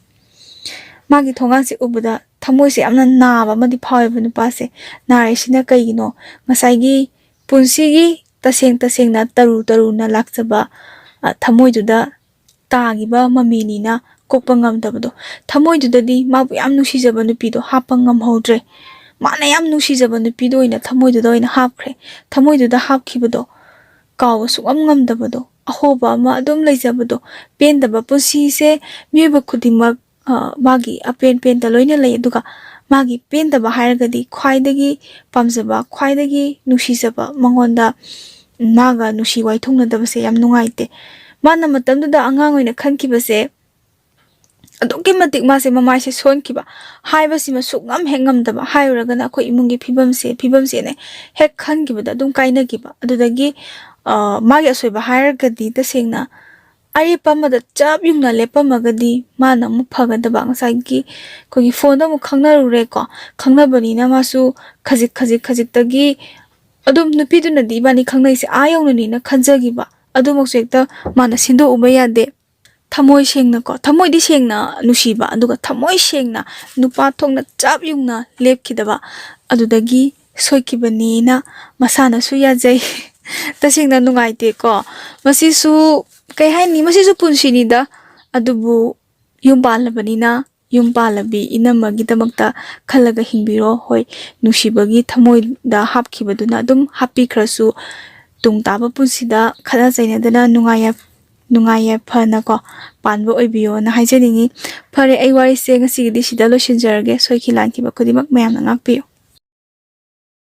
ꯃꯥꯒꯤ ꯊꯣꯡꯒꯥꯟꯁꯦ ꯎꯕꯗ ꯊꯃꯣꯏꯁꯦ ꯌꯥꯝꯅ ꯅꯥꯕ ꯑꯃꯗꯤ ꯐꯥꯎꯋꯦꯕ ꯅꯨꯄꯥꯁꯦ꯫ ꯅꯥꯔꯤꯁꯤꯅ ꯀꯩꯒꯤꯅꯣ? ꯉꯁꯥꯏꯒꯤ ꯄꯨꯟꯁꯤꯒꯤ ꯇꯁꯦꯡ ꯇꯁꯦꯡꯅ ꯇꯔꯨ ꯇꯔꯨꯅ ꯂꯥꯛꯆꯕ, ꯑ, ꯊꯃꯣꯏꯗꯨꯗ ꯇꯥꯈꯤꯕ ꯃꯃꯤꯅꯤꯅ ꯀꯣꯛꯄ ꯉꯝꯗꯕꯗꯣ꯫ ꯊꯃꯣꯏꯗꯨꯗꯗꯤ ꯃꯥꯕꯨ ꯌꯥꯝ ꯅꯨꯡꯁꯤꯖꯕ ꯅꯨꯄꯤꯗꯣ ꯍꯥꯞꯄ ꯉꯝꯍꯧꯗ꯭ꯔꯦ꯫ ꯃꯥꯅ ꯌꯥꯝ ꯅꯨꯡꯁꯤꯖꯕ ꯅꯨꯄꯤꯗꯣ ꯑꯣꯏꯅ ꯊꯃꯣꯏꯗꯨꯗ ꯑꯣꯏꯅ ꯍꯥꯞꯈ꯭ꯔꯦ꯫ ꯊꯃꯣꯏꯗꯨꯗ ꯍꯥꯞꯈꯤꯕꯗꯣ ꯀꯥꯎꯕ ꯁꯨꯡꯉꯝ ꯉꯝꯗꯕꯗꯣ, ꯑꯍꯣꯕ ꯑꯃ ꯑꯗꯨꯝ ꯂꯩꯖꯕꯗꯣ, ꯄꯦꯟꯗꯕ꯫ ꯄꯨꯟꯁꯤꯁꯦ ꯃꯤꯑꯣꯏꯕ ꯈꯨꯗꯤꯡꯃꯛ, ꯑ, ꯃꯥꯒꯤ ꯑꯄꯦꯟ ꯄꯦꯟꯗ ꯂꯣꯏꯅ ꯂꯩ, ꯑꯗꯨꯒ ꯃꯥꯒꯤ ꯄꯦꯟꯗꯕ ꯍꯥꯏꯔꯒꯗꯤ ꯈ꯭ꯋꯥꯏꯗꯒꯤ ꯄꯥꯝꯖꯕ, ꯈ꯭ꯋꯥꯏꯗꯒꯤ ꯅꯨꯡꯁꯤꯖꯕ, ꯃꯉꯣꯟꯗ, ꯃꯥꯒ ꯅꯨꯡꯁꯤ ꯋꯥꯏꯊꯨꯡꯅꯗꯕꯁꯦ ꯌꯥꯝ ꯅꯨꯡꯉꯥꯏꯇꯦ꯫ ꯃꯥꯅ ꯃꯇꯝꯗꯨꯗ ꯑꯉꯥꯡ ꯑꯣꯏꯅ ꯈꯟꯈꯤꯕꯁꯦ, ꯑꯗꯨꯛꯀꯤ ꯃꯇꯤꯛ ꯃꯥꯁꯦ ꯃꯃꯥꯏꯁꯦ ꯁꯣꯟꯈꯤꯕ, ꯍꯥꯏꯕꯁꯤꯃ ꯁꯨꯛꯉꯝ ꯍꯦꯛ ꯉꯝꯗꯕ, ꯍꯥꯏꯔꯨꯔꯒꯅ ꯑꯩꯈꯣꯏ ꯏꯃꯨꯡꯒꯤ ꯐꯤꯕꯝꯁꯦ, ꯐꯤꯕꯝꯁꯦꯅ ꯍꯦꯛ ꯈꯟꯈꯤꯕꯗ ꯑꯗꯨꯝ ꯀꯥꯏꯅꯈꯤꯕ꯫ ꯑꯗꯨꯗꯒꯤ ꯑ, ꯃꯥꯒꯤ ꯑꯁꯣꯏꯕ ꯍꯥꯏꯔꯒꯗꯤ, ꯇꯁꯦꯡꯅ ꯑꯔꯦꯞꯄ ꯑꯃꯗ ꯆꯞ ꯌꯨꯡꯅ ꯂꯦꯞꯄꯝꯃꯒꯗꯤ ꯃꯥꯅ ꯑꯃꯨꯛ ꯐꯒꯗꯕ꯫ ꯉꯁꯥꯏꯒꯤ ꯑꯩꯈꯣꯏꯒꯤ ꯐꯣꯟꯗ ꯑꯃꯨꯛ ꯈꯪꯅꯔꯨꯔꯦꯀꯣ, ꯈꯪꯅꯕꯅꯤꯅ ꯃꯥꯁꯨ ꯈꯖꯤꯛ ꯈꯖꯤꯛ ꯈꯖꯤꯛꯇꯒꯤ ꯑꯗꯨꯝ ꯅꯨꯄꯤꯗꯨꯅꯗꯤ ꯏꯕꯥꯅꯤ ꯈꯪꯅꯩꯁꯦ ꯑꯥ ꯌꯧꯅꯅꯤꯅ ꯈꯟꯖꯈꯤꯕ꯫ ꯑꯗꯨꯃꯛꯁꯨ ꯍꯦꯛꯇ ꯃꯥꯅ ꯁꯤꯟꯗꯣꯛꯎꯕ ꯌꯥꯗꯦ꯫ ꯊꯃꯣꯏ ꯁꯦꯡꯅꯀꯣ, ꯊꯃꯣꯏꯗꯤ ꯁꯦꯡꯅ ꯅꯨꯡꯁꯤꯕ, ꯑꯗꯨꯒ ꯊꯃꯣꯏ ꯁꯦꯡꯅ ꯅꯨꯄꯥ ꯊꯣꯛꯅ ꯆꯞ ꯌꯨꯡꯅ ꯂꯦꯞꯈꯤꯗꯕ, ꯑꯗꯨꯗꯒꯤ ꯁꯣꯏꯈꯤꯕꯅꯦꯅ ꯃꯁꯥꯅꯁꯨ ꯌꯥꯖꯩ꯫ ꯇꯁꯦꯡꯅ ꯅꯨꯡꯉꯥꯏꯇꯦꯀꯣ꯫ ꯃꯁꯤꯁꯨ ꯀꯩ ꯍꯥꯏꯅꯤ, ꯃꯁꯤꯁꯨ ꯄꯨꯟꯁꯤꯅꯤꯗ꯫ ꯑꯗꯨꯕꯨ ꯌꯨꯝ ꯄꯥꯜꯂꯕꯅꯤꯅ, ꯌꯨꯝ ꯄꯥꯜꯂꯕꯤ ꯏꯅꯝꯃꯒꯤꯗꯃꯛꯇ ꯈꯜꯂꯒ ꯍꯤꯡꯕꯤꯔꯣ꯫ ꯍꯣꯏ, ꯅꯨꯡꯁꯤꯕꯒꯤ ꯊꯃꯣꯏꯗ ꯍꯥꯞꯈꯤꯕꯗꯨꯅ ꯑꯗꯨꯝ ꯍꯥꯞꯄꯤꯈ꯭ꯔꯁꯨ, ꯇꯨꯡ ꯇꯥꯕ ꯄꯨꯟꯁꯤꯗ ꯈꯠꯅ ꯆꯩꯅꯗꯅ ꯅꯨꯡꯉꯥꯏ ꯌꯥꯏ-, ꯅꯨꯡꯉꯥꯏ ꯌꯥꯏꯐꯅꯀꯣ ꯄꯥꯟꯕ ꯑꯣꯏꯕꯤꯌꯣꯅ ꯍꯥꯏꯖꯅꯤꯡꯉꯤ꯫ ꯐꯔꯦ, ꯑꯩ ꯋꯥꯔꯤꯁꯦ ꯉꯁꯤꯒꯤꯗꯤ ꯁꯤꯗ ꯂꯣꯏꯁꯤꯟꯖꯔꯒꯦ꯫ ꯁꯣꯏꯈꯤ ꯂꯥꯟꯈꯤꯕ ꯈꯨꯗꯤꯡꯃꯛ ꯃꯌꯥꯝꯅ ꯉꯥꯛꯄꯤꯌꯨ꯫